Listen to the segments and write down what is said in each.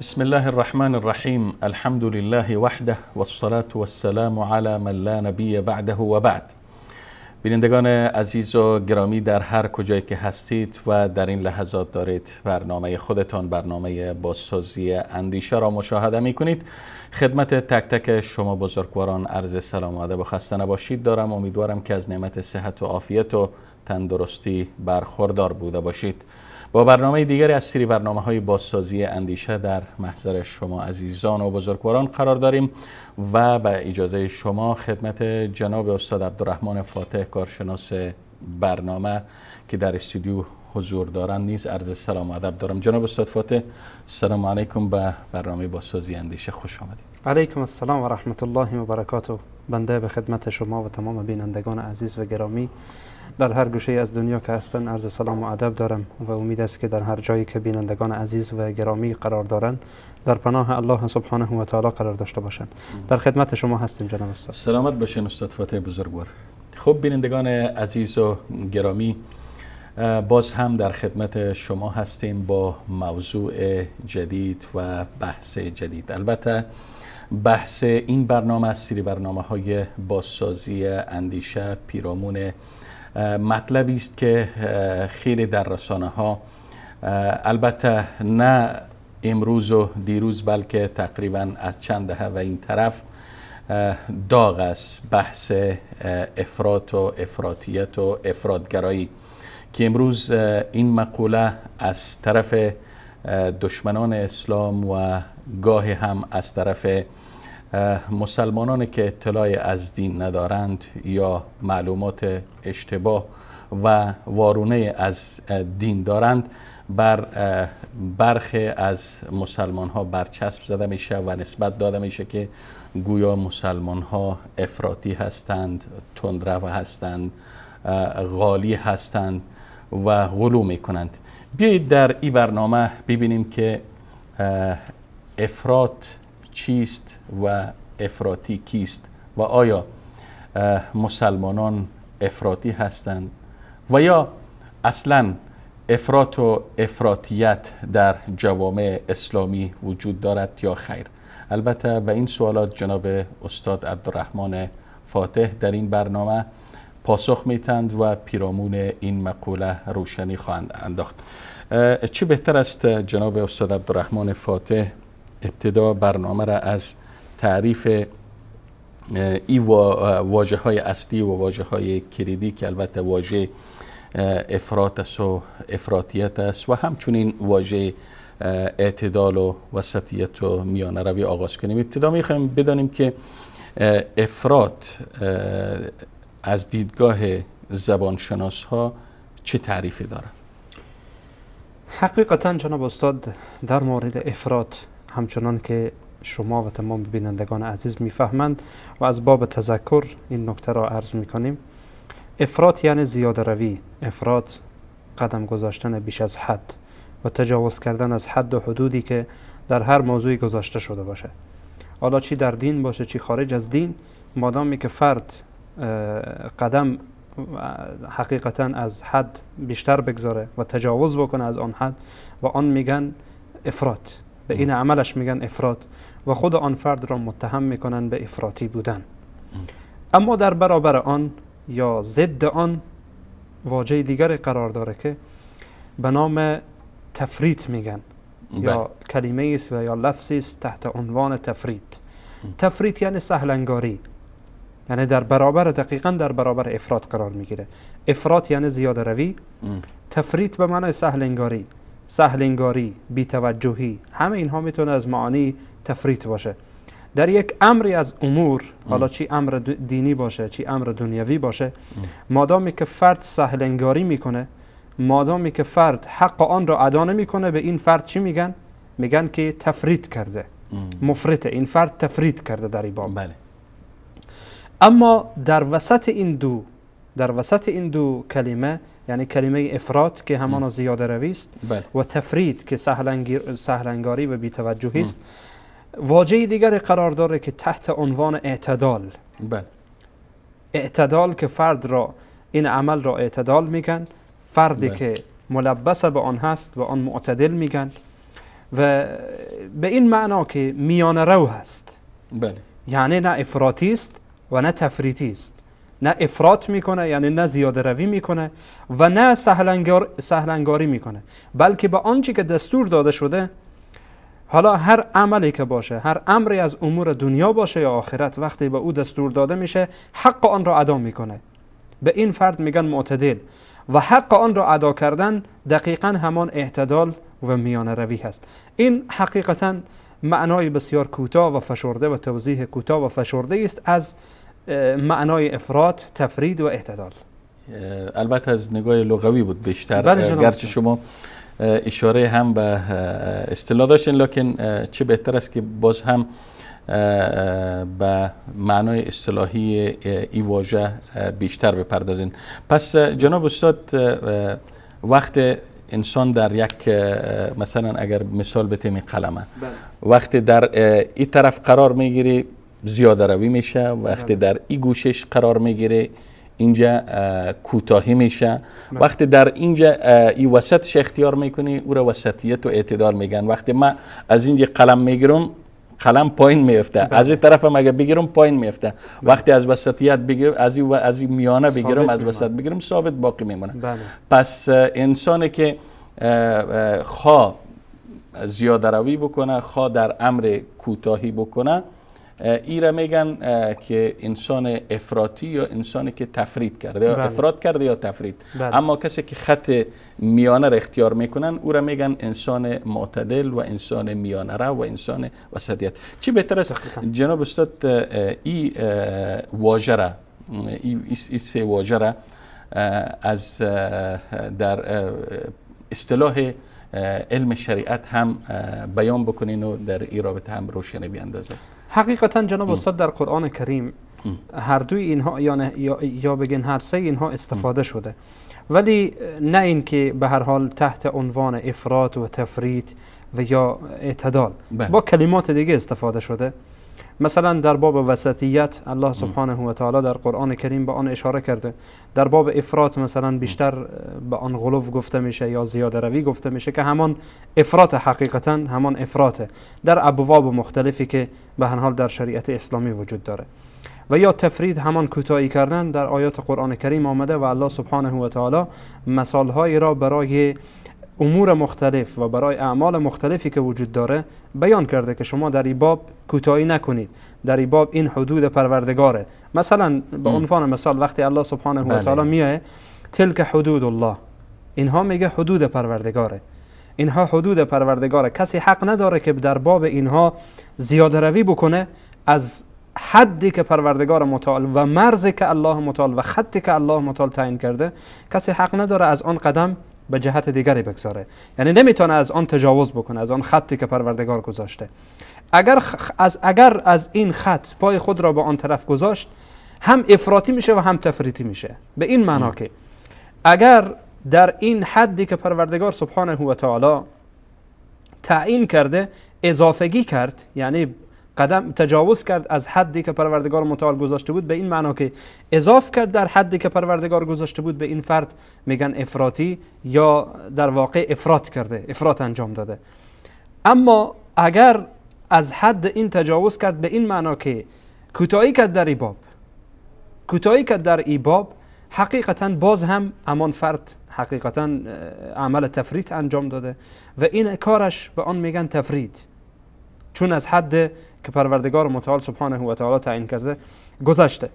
بسم الله الرحمن الرحیم. الحمد لله وحده والصلاة والسلام علی من لا نبی بعده و بعد. بینندگان عزیز و گرامی در هر کجایی که هستید و در این لحظات دارید برنامه خودتان، برنامه بازسازی اندیشه را مشاهده می کنید، خدمت تک تک شما بزرگواران عرض سلام و ادب و خسته نباشید دارم. امیدوارم که از نعمت صحت و عافیت و تندرستی برخوردار بوده باشید. با برنامه دیگری از سری برنامه‌های بازسازی اندیشه در محضر شما عزیزان و بزرگواران قرار داریم و به اجازه شما خدمت جناب استاد عبدالرحمن فاتح، کارشناس برنامه که در استودیو حضور دارند، نیز عرض سلام و ادب دارم. جناب استاد فاتح، سلام علیکم، به برنامه بازسازی اندیشه خوش آمدید. علیکم السلام و رحمت الله و برکاته. بنده به خدمت شما و تمام بینندگان عزیز و گرامی در هر گوشه از دنیا که هستند عرض سلام و ادب دارم و امید است که در هر جایی که بینندگان عزیز و گرامی قرار دارند در پناه الله سبحانه و تعالی قرار داشته باشند. در خدمت شما هستیم جناب استاد. سلامت باشین استاد فاتح بزرگوار. خب بینندگان عزیز و گرامی، باز هم در خدمت شما هستیم با موضوع جدید و بحث جدید. البته بحث این برنامه از سری برنامه‌های بازسازی اندیشه پیرامون مطلبی است که خیلی در رسانه ها، البته نه امروز و دیروز بلکه تقریبا از چند دهه و این طرف داغ است، بحث افراط و افراطیت و افراطگرایی که امروز این مقوله از طرف دشمنان اسلام و گاهی هم از طرف مسلمانان که اطلاع از دین ندارند یا معلومات اشتباه و وارونه از دین دارند بر برخی از مسلمان ها برچسب زده میشه و نسبت داده میشه که گویا مسلمان ها افراطی هستند، تندرو هستند، غالی هستند و غلو میکنند. بیایید در این برنامه ببینیم که افراط چیست و افراطی کیست و آیا مسلمانان افراطی هستند و یا اصلا افراط و افراطیت در جوامع اسلامی وجود دارد یا خیر. البته به این سوالات جناب استاد عبدالرحمن فاتح در این برنامه پاسخ میتند و پیرامون این مقوله روشنی خواهند انداخت. چه بهتر است جناب استاد عبدالرحمن فاتح ابتدا برنامه را از تعریف ای واژه های اصلی و واژه های کلیدی که البته واژه افراط است و افراطیت است و همچنین واژه اعتدال و وسطیت و میانه روی آغاز کنیم. ابتدا میخوایم بدانیم که افراط از دیدگاه زبانشناس ها چه تعریفی داره؟ حقیقتا جناب استاد در مورد افراط همچنان که شما و تمام بینندگان عزیز میفهمند و از باب تذکر این نکته را عرض میکنیم، افراط یعنی زیاده روی، افراط قدم گذاشتن بیش از حد و تجاوز کردن از حد و حدودی که در هر موضوعی گذاشته شده باشه، حالا چی در دین باشه چی خارج از دین، مادامی که فرد قدم حقیقتا از حد بیشتر بگذاره و تجاوز بکنه از آن حد و آن میگن افراط، به این عملش میگن افراط و خود آن فرد را متهم میکنن به افراطی بودن. اما در برابر آن یا ضد آن واژه دیگر قرار داره که به نام تفریط میگن. یا کلمه است و یا لفظی است تحت عنوان تفریط. تفریط یعنی سهلنگاری، یعنی در برابر، دقیقا در برابر افراط قرار میگیره. افراط یعنی زیاده روی، تفریط به معنای سهلنگاری، سهلنگاری، بی‌توجهی، همه اینها میتونه از معانی تفریط باشه. در یک امری از امور، حالا چی امر دینی باشه چی امر دنیوی باشه، مادامی که فرد سهلنگاری میکنه، مادامی که فرد حق آن را ادا نمیکنه، به این فرد چی میگن؟ میگن که تفریط کرده، مفرطه، این فرد تفریط کرده در این باب. بله. اما در وسط این دو کلمه، یعنی کلمه افراط که همان زیاده روی است، بله، و تفریط که سهلنگاری و بی‌توجهی است، واژه دیگر قرار داره که تحت عنوان اعتدال. بله. اعتدال که فرد را، این عمل را اعتدال میگن، فردی بله، که ملبس به آن هست و آن معتدل میگن، و به این معنا که میانه رو هست. بله. یعنی نه افراطی است و نه تفریطی است، نه افراط میکنه یعنی نه زیاده روی میکنه و نه سهلنگاری میکنه، بلکه به آنچه که دستور داده شده، حالا هر عملی که باشه، هر امری از امور دنیا باشه یا آخرت، وقتی به او دستور داده میشه حق آن را ادا میکنه. به این فرد میگن معتدل، و حق آن را ادا کردن دقیقا همان اعتدال و میانه روی هست. این حقیقتا معنای بسیار کوتاه و فشرده و توضیح کوتاه و فشرده است از معنای افراط، تفرید و اعتدال. البته از نگاه لغوی بود بیشتر، بله، گرچه شما اشاره هم به اصطلاح داشتین، لکن چه بهتر است که باز هم به معنای اصطلاحی ای واژه بیشتر بپردازین. پس جناب استاد، وقت انسان در یک، مثلا اگر مثال بتیم قلمه، بله، وقتی در این طرف قرار میگیری زیاده روی میشه، وقتی بله، در این گوشش قرار میگیره اینجا کوتاهی میشه، بله، وقتی در اینجا این وسطش اختیار میکنی او را وسطیت و اعتدال میگن. وقتی ما از اینجا قلم میگیرم قلم پایین میفته، بله، از این طرف هم اگه بگیرم پایین میفته. بله. وقتی از وسطیت بگیرم، از این میانه بگیرم، از وسط بگیرم، ثابت باقی میمونه. بله. پس انسانی که خواه زیاده روی بکنه، خواه در امر کوتاهی بکنه، ای را میگن که انسان افراطی یا انسانی که تفرید کرده، یا بله، افراط کرده یا تفرید. بله. اما کسی که خط میانه را اختیار میکنن او را میگن انسان معتدل و انسان میانه را و انسان وسطیت. چی بهتر است جناب استاد ای واژه را، ای سه واژه را از در اصطلاح علم شریعت هم بیان بکنین و در این رابطه هم روشنی بیاندازه. حقیقتا جناب استاد در قرآن کریم هر دوی اینها یا بگین هر سه اینها استفاده شده، ولی نه اینکه به هر حال تحت عنوان افراط و تفریط و یا اعتدال، بله، با کلمات دیگه استفاده شده. مثلا در باب وسطیت الله سبحانه و تعالی در قرآن کریم به آن اشاره کرده. در باب افراط مثلا بیشتر به آن غلو گفته میشه یا زیاده روی گفته میشه که همان افراط، حقیقتا همان افراطه در ابواب مختلفی که به هر حال در شریعت اسلامی وجود داره. و یا تفرید همان کوتاهی کردن در آیات قرآن کریم آمده و الله سبحانه و تعالی مثالهایی را برای امور مختلف و برای اعمال مختلفی که وجود داره بیان کرده که شما در این باب کوتاهی نکنید، در این باب این حدود پروردگاره. مثلا به عنوان مثال وقتی الله سبحانه و تعالی میگه تلک حدود الله، اینها میگه حدود پروردگاره، اینها حدود پروردگاره، کسی حق نداره که در باب اینها زیاده روی بکنه از حدی که پروردگار متعال و مرزی که الله متعال و خطی که الله متعال تعیین کرده، کسی حق نداره از آن قدم به جهت دیگری بگذاره، یعنی نمیتونه از آن تجاوز بکنه، از آن خطی که پروردگار گذاشته. اگر از این خط پای خود را به آن طرف گذاشت، هم افراطی میشه و هم تفریطی میشه. به این معنا که اگر در این حدی که پروردگار سبحانه و تعالی تعیین کرده اضافگی کرد، یعنی قدم تجاوز کرد از حدی که پروردگار متعال گذاشته بود، به این معنا که اضاف کرد در حدی که پروردگار گذاشته بود، به این فرد میگن افراطی یا در واقع افراط کرده، افراط انجام داده. اما اگر از حد این تجاوز کرد، به این معنا که کوتاهی کرد در این باب، کوتاهی کرد در این باب، حقیقتا باز هم همان فرد حقیقتا عمل تفریط انجام داده و این کارش به آن میگن تفریط، چون از حد که پروردگار متعال سبحانه و تعالی تعیین کرده گذشته.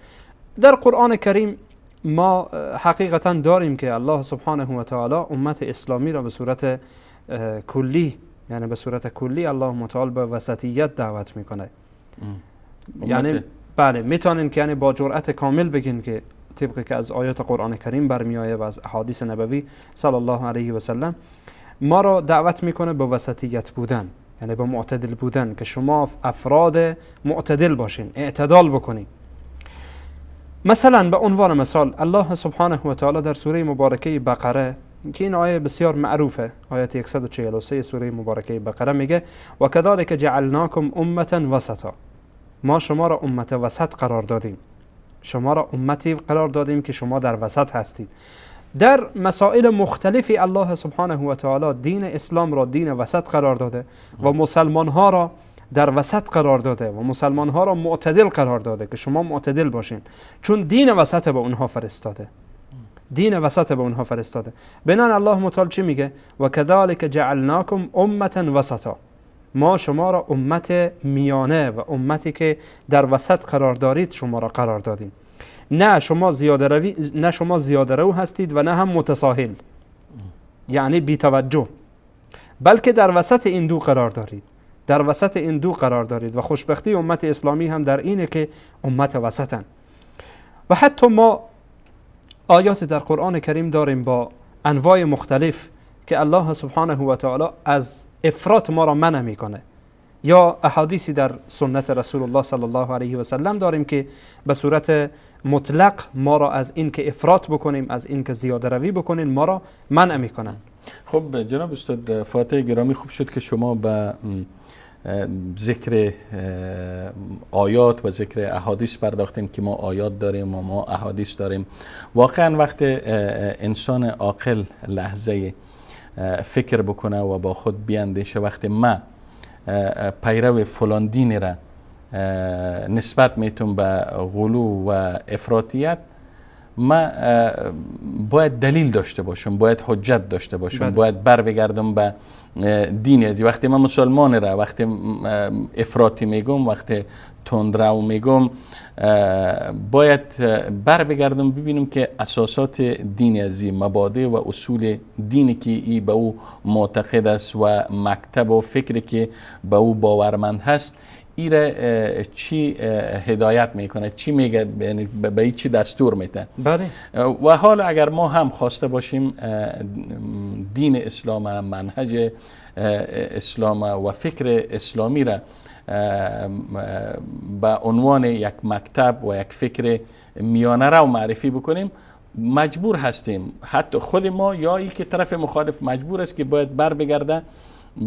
در قرآن کریم ما حقیقتا داریم که الله سبحانه و تعالی امت اسلامی را به صورت کلی، یعنی به صورت کلی الله متعال به وسطیت دعوت میکنه. یعنی بله، میتونین که یعنی با جرأت کامل بگین که طبقی که از آیات قرآن کریم برمیآید و از احادیث نبوی صلی الله علیه و سلم ما را دعوت میکنه به وسطیت بودن، یعنی به معتدل بودن، که شما افراد معتدل باشین، اعتدال بکنین. مثلا به عنوان مثال الله سبحانه و تعالی در سوره مبارکه بقره که این آیه بسیار معروفه، آیت 143 سوره مبارکه بقره میگه و کذالک جعلناکم امه وسطا، ما شما را امت وسط قرار دادیم، شما را امتی قرار دادیم که شما در وسط هستید. در مسائل مختلفی الله سبحانه و تعالی دین اسلام را دین وسط قرار داده و مسلمان ها را در وسط قرار داده و مسلمان ها را معتدل قرار داده که شما معتدل باشین، چون دین وسط به اونها فرستاده، دین وسط به اونها فرستاده. بنان الله متعال چی میگه؟ و کذالک جعلناکم امه وسطا، ما شما را امت میانه و امتی که در وسط قرار دارید شما را قرار دادیم. نه شما زیاده روی، نه شما زیاده رو هستید و نه هم متساهل، یعنی بی توجه، بلکه در وسط این دو قرار دارید، در وسط این دو قرار دارید. و خوشبختی امت اسلامی هم در اینه که امت وسطن. و حتی ما آیات در قرآن کریم داریم با انواع مختلف که الله سبحانه و تعالی از افراط ما را منع میکنه، یا احادیثی در سنت رسول الله صلی الله علیه و سلم داریم که به صورت مطلق ما را از این که افراط بکنیم، از این که زیاده روی بکنیم، ما را منع میکنن. خب جناب استاد فاتح گرامی، خوب شد که شما به ذکر آیات و ذکر احادیث پرداختیم که ما آیات داریم و ما احادیث داریم. واقعا وقت انسان عاقل لحظه فکر بکنه و با خود بیاندیشه، وقتی ما پیرو فلان دین را نسبت میتون به غلو و افراطیت، ما باید دلیل داشته باشم، باید حجت داشته باشم، باید بر بگردم به دین. از وقتی من مسلمان را وقتی افراطی میگم، وقتی تندرو میگم، باید بر بگردم ببینم که اساسات دین ازی، مبادئ و اصول دینی که ای به او معتقد است و مکتب و فکری که به او باورمند هست، ایره چی هدایت میکنه، چی میگه، یعنی به چی دستور میده. بله. و حالا اگر ما هم خواسته باشیم دین اسلام، منهج اسلام و فکر اسلامی را به عنوان یک مکتب و یک فکر میانه را معرفی بکنیم، مجبور هستیم، حتی خود ما یا ای که طرف مخالف مجبور است که باید بر بگرده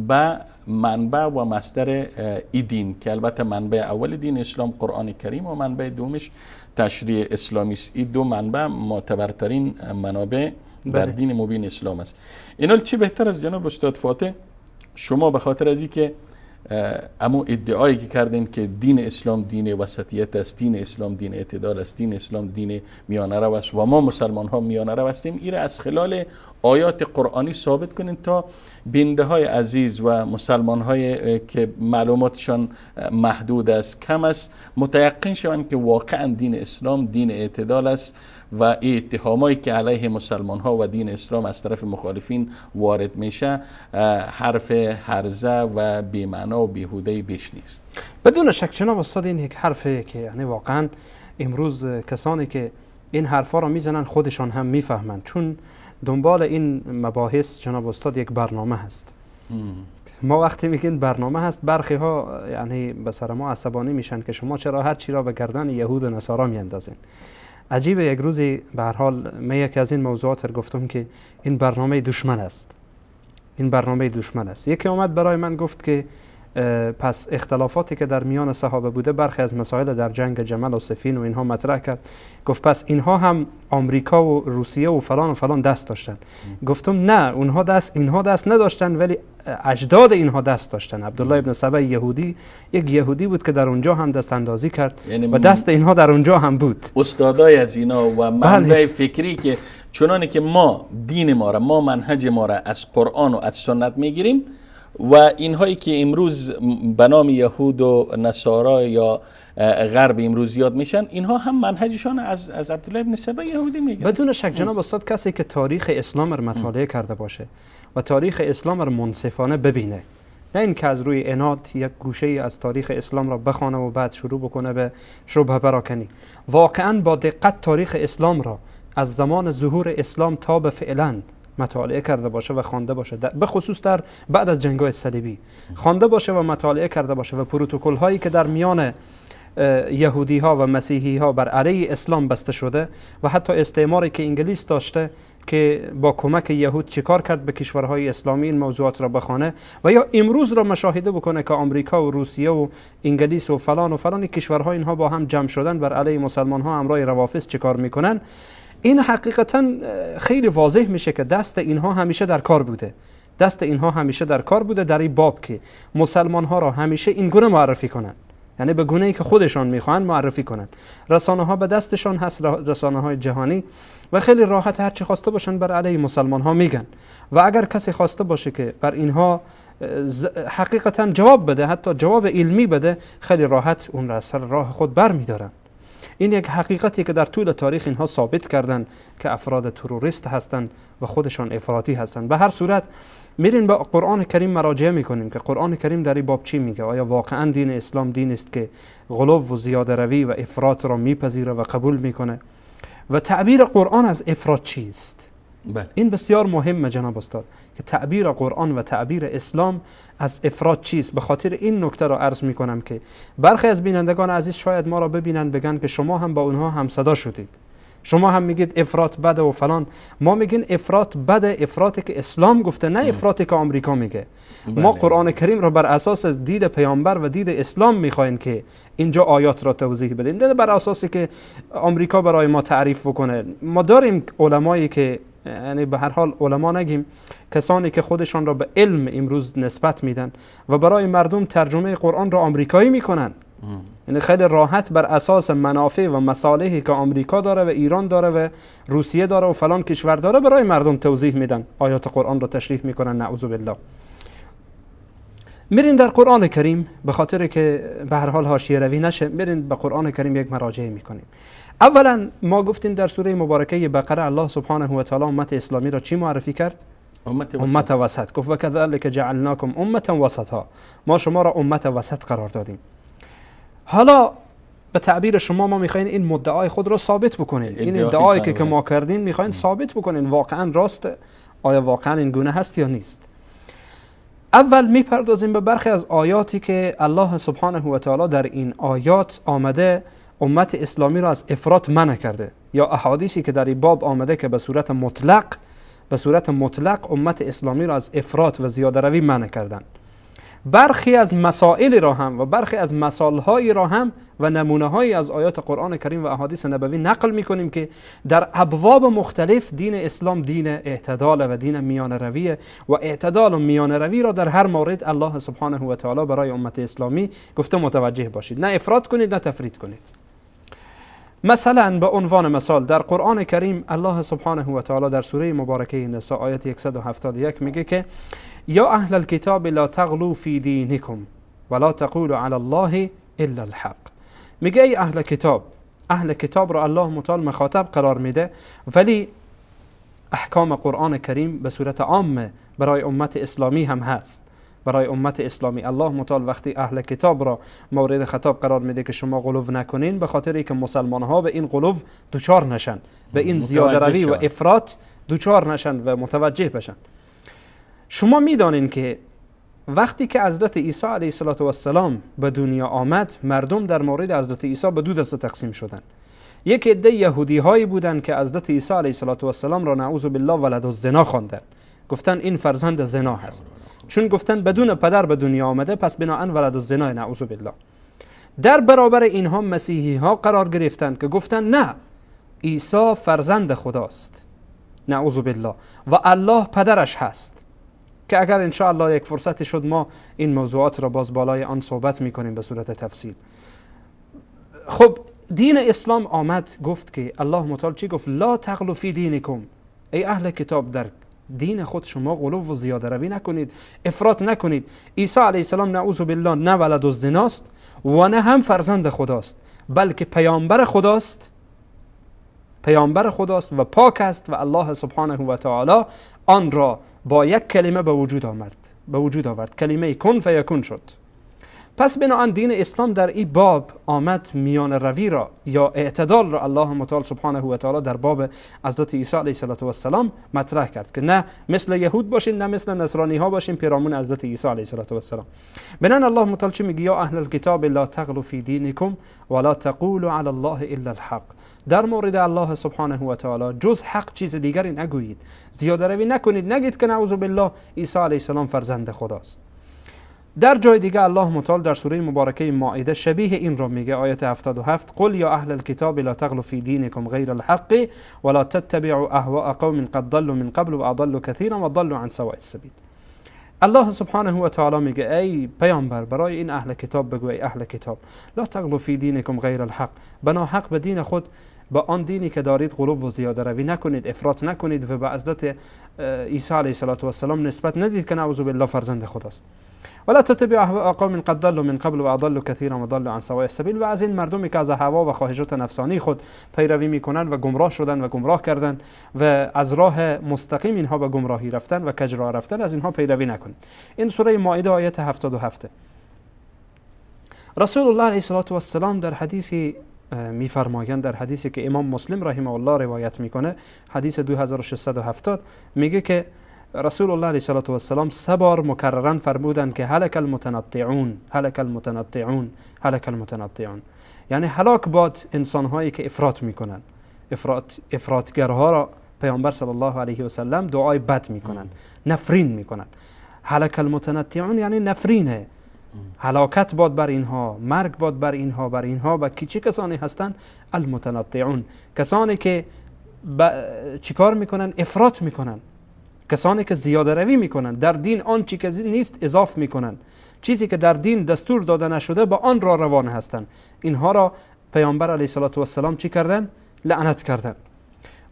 به منبع و مصدر ای دین، که البته منبع اول دین اسلام قرآن کریم و منبع دومش تشریع اسلامی است. این دو منبع معتبرترین منابع در دین مبین اسلام است. اینال چی بهتر از جناب استاد فاتح شما، به خاطر از اینکه امو ادعایی که کردین که دین اسلام دین وسطیت است، دین اسلام دین اعتدال است، دین اسلام دین میانه رو است و ما مسلمان ها میانه رو هستیم، ایره از خلال آیات قرآنی ثابت کنین تا بینده های عزیز و مسلمان های که معلوماتشان محدود است، کم است، متیقن شوند که واقعا دین اسلام دین اعتدال است و اتهامایی که علیه مسلمان ها و دین اسلام از طرف مخالفین وارد میشه حرف هرزه و بی‌معنا و بیهوده بیش نیست. بدون شک جناب استاد، این یک حرفه که یعنی واقعا امروز کسانی که این حرفا را میزنن خودشان هم میفهمند، چون دنبال این مباحث جناب استاد یک برنامه هست. ما وقتی میگین برنامه هست، برخی ها یعنی به سر ما عصبانی میشن که شما چرا هر چی را به گردن یهود و نصارا میاندازین. عجیبه، یک روزی به هر حال من یکی از این موضوعات رو گفتم که این برنامه دشمن است، این برنامه دشمن است. یکی آمد برای من گفت که پس اختلافاتی که در میان صحابه بوده برخی از مسائل در جنگ جمل و صفین و اینها مطرح کرد. گفت پس اینها هم آمریکا و روسیه و فلان و فلان دست داشتن. گفتم نه، اونها دست، اینها دست نداشتن، ولی اجداد اینها دست داشتن. عبدالله ابن سبا یهودی، یک یهودی بود که در اونجا هم دست اندازی کرد، یعنی و دست اینها در اونجا هم بود. استادای از اینا و منبع فکری که چنانه که ما دین ما را، ما منهج ما را از قرآن و از سنت میگیریم و اینهایی که امروز به نام یهود و نصارا یا غرب امروز یاد میشن، اینها هم منهجشان از عبدالله ابن سبا یهودی میگیرن. بدون شک جناب استاد، کسی که تاریخ اسلام را مطالعه کرده باشه و تاریخ اسلام را منصفانه ببینه، نه اینکه از روی عناد یک گوشه از تاریخ اسلام را بخوانه و بعد شروع بکنه به شبهه پراکنی، واقعا با دقت تاریخ اسلام را از زمان ظهور اسلام تا به فعلا مطالعه کرده باشه و خوانده باشه، به خصوص در بعد از جنگ‌های صلیبی خوانده باشه و مطالعه کرده باشه و پروتکل هایی که در میان یهودی ها و مسیحی ها بر علیه اسلام بسته شده و حتی استعماری که انگلیس داشته که با کمک یهود چیکار کرد به کشورهای اسلامی، این موضوعات را بخوانه و یا امروز را مشاهده بکنه که آمریکا و روسیه و انگلیس و فلان و فلان کشورها اینها با هم جمع شدن بر علیه مسلمان ها همراه روافض چیکار میکنن، این حقیقتا خیلی واضح میشه که دست اینها همیشه در کار بوده. دست اینها همیشه در کار بوده در این باب که مسلمان ها را همیشه این گونه معرفی کنند، یعنی به گونه ای که خودشان میخوان معرفی کنند. رسانه ها به دستشان هست، رسانه های جهانی، و خیلی راحت هر چی خواسته باشن بر علیه مسلمان ها میگن و اگر کسی خواسته باشه که بر اینها حقیقتا جواب بده، حتی جواب علمی بده، خیلی راحت اون را سر راه خود بر میدارن. این یک حقیقتی که در طول تاریخ اینها ثابت کردن که افراد تروریست هستند و خودشان افراطی هستند. به هر صورت میرین با قرآن کریم مراجعه میکنیم که قرآن کریم در این باب چی میگه. آیا واقعا دین اسلام دین است که غلو و زیاده روی و افراط را میپذیره و قبول میکنه؟ و تعبیر قرآن از افراط چیست؟ بله. این بسیار مهمه جناب استاد که تعبیر قرآن و تعبیر اسلام از افراط چیست. به خاطر این نکته را عرض میکنم که برخی از بینندگان عزیز شاید ما را ببینن بگن که شما هم با اونها همصدا شدید، شما هم میگید افراط بده و فلان. ما میگین افراط بده، افراطی که اسلام گفته، نه افراطی که آمریکا میگه. بله. ما قرآن کریم را بر اساس دید پیامبر و دید اسلام میخوایم که اینجا آیات را توضیح بدیم، نه بر اساسی که آمریکا برای ما تعریف بکنه. ما داریم علمایی که، یعنی به هر حال علما نگیم، کسانی که خودشان را به علم امروز نسبت میدن و برای مردم ترجمه قرآن را آمریکایی میکنن. یعنی خیلی راحت بر اساس منافع و مصالحی که آمریکا داره و ایران داره و روسیه داره و فلان کشور داره برای مردم توضیح میدن، آیات قرآن را تشریح میکنن. نعوذ بالله. میرین در قرآن کریم، به خاطر که به هر حال حاشیه روی نشه، میرین به قرآن کریم یک مراجعه میکنیم. اولا ما گفتیم در سوره مبارکه بقره الله سبحانه و تعالی امت اسلامی را چی معرفی کرد؟ امت وسط. گفت و کذلک جعلناکم امه وسطا، ما شما را امت وسط قرار دادیم. حالا به تعبیر شما ما میخواین این مدعای خود را ثابت بکنین، این ادعایی که ما کردین میخواین ثابت بکنین واقعا راست، آیا واقعا این گونه هست یا نیست. اول میپردازیم به برخی از آیاتی که الله سبحانه و تعالی در این آیات آمده امت اسلامی را از افراط منع کرده، یا احادیثی که در این باب آمده که به صورت مطلق امت اسلامی را از افراط و زیاده روی منع کردن. برخی از مسائل را هم و برخی از مثال‌های را هم و نمونه‌هایی از آیات قرآن کریم و احادیث نبوی نقل می‌کنیم که در ابواب مختلف دین اسلام دین اعتدال و دین میانه رویه و اعتدال و میانه روی را در هر مورد الله سبحانه و تعالی برای امت اسلامی گفته متوجه باشید، نه افراط کنید نه تفرید کنید. مثلا به عنوان مثال در قرآن کریم الله سبحانه و تعالی در سوره مبارکه نساء آیت 171 میگه که یا اهل الكتاب لا تغلوا فی دینکم ولا تقولوا علی الله الا الحق. میگه ای اهل کتاب، اهل کتاب را الله متعال مخاطب قرار میده، ولی احکام قرآن کریم به صورت عامه برای امت اسلامی هم هست. برای امت اسلامی الله متعال وقتی اهل کتاب را مورد خطاب قرار میده که شما غلو نکنین، به خاطر اینکه مسلمان ها به این غلو دچار نشن، به این زیاده روی و افراط دچار نشن و متوجه بشن. شما میدانین که وقتی که حضرت عیسی علیه السلام به دنیا آمد، مردم در مورد حضرت عیسی به دو دسته تقسیم شدند. یک عده یهودی هایی بودند که حضرت عیسی علیه السلام را نعوذ بالله ولد الزنا خواندند، گفتن این فرزند زنا هست. چون گفتن بدون پدر به دنیا آمده، پس بناهن ولد الزنا، نعوذ بالله. در برابر اینها مسیحی ها قرار گرفتند که گفتن نه، عیسی فرزند خداست، نعوذ بالله، و الله پدرش هست، که اگر انشاءالله یک فرصت شد ما این موضوعات را باز بالای آن صحبت میکنیم به صورت تفصیل. خب دین اسلام آمد گفت که الله متعال چی گفت؟ لا تغلو فی دینکم، ای اهل کتاب در دین خود شما غلو و زیاده روی نکنید، افراط نکنید. عیسی علیه السلام نعوذ بالله نه ولد الزناست و نه هم فرزند خداست، بلکه پیامبر خداست، پیامبر خداست و پاک است و الله سبحانه و تعالی آن را با یک کلمه به وجود آورد، به وجود آورد، کلمه کن فیکون شد. پس بنابراین دین اسلام در این باب آمد میان روی را یا اعتدال را الله متعال سبحانه و تعالی در باب حضرت عیسی علیه السلام مطرح کرد که نه مثل یهود باشین، نه مثل نصرانی ها باشین پیرامون حضرت عیسی علیه السلام. بنابراین الله متعال چی میگه؟ یا اهل الکتاب لا تغلوا فی دینکم ولا تقولوا علی الله الا الحق. در مورد الله سبحانه و تعالی جز حق چیز دیگری نگویید، زیاده روی نکنید، نگید که نعوذ بالله عیسی علیه السلام فرزند خداست. در جای دیگه الله متعال در سوره مبارکه مائده شبیه این را میگه، آیت 77: قل یا اهل الكتاب لا تغلوا فی دینکم غیر الحق ولا تتبعوا اهواء قوم قد ضلوا من قبل واضلوا كثيرا وضلوا عن سواء السبیل. الله سبحانه و تعالی میگه ای پیامبر برای این اهل کتاب بگو، ای اهل کتاب لا تغلوا فی دینکم غیر الحق، بنا حق به دین خود، با آن دینی که دارید غلو و زیاده روی نکنید، افراط نکنید و به حضرت عیسی علیه السلام نسبت ندید که نعوذ بالله فرزند خداست. ولا تتبعوا اهواء قوم قد ضلوا من قبل واضلوا كثيرا وضلوا عن سواء السبیل. و از این مردمی که از هوا و خواهشات نفسانی خود پیروی میکنند و گمراه شدن و گمراه کردن و از راه مستقیم اینها به گمراهی رفتن و کج راه رفتن، از اینها پیروی نکنید. این سوره مائده آیت 77. رسول الله علیه السلام در حدیثی میفرمایند، در حدیثی که امام مسلم رحمه الله روایت میکنه، حدیث 2670، میگه که رسول الله علیه السلام سه بار مکررا فرمودند که هلک المتنطعون، هلک المتنطعون، هلک المتنطعون، یعنی هلاک باد انسانهایی که افراط میکنن. افراطگرها را پیامبر صلی الله علیه و سلم دعای بد میکنن، نفرین میکنن. هلک المتنطعون یعنی نفرینه، هلاکت باد بر اینها، مرگ باد بر اینها، بر اینها. و چه کسانی هستند؟ المتنطعون، کسانی که چیکار میکنن؟ افراط میکنن، کسانی که زیاده روی میکنن در دین، آن چی که نیست اضاف میکنن، چیزی که در دین دستور داده نشده با آن را روان هستند. اینها را پیامبر علیه السلام چی کردن؟ لعنت کردن.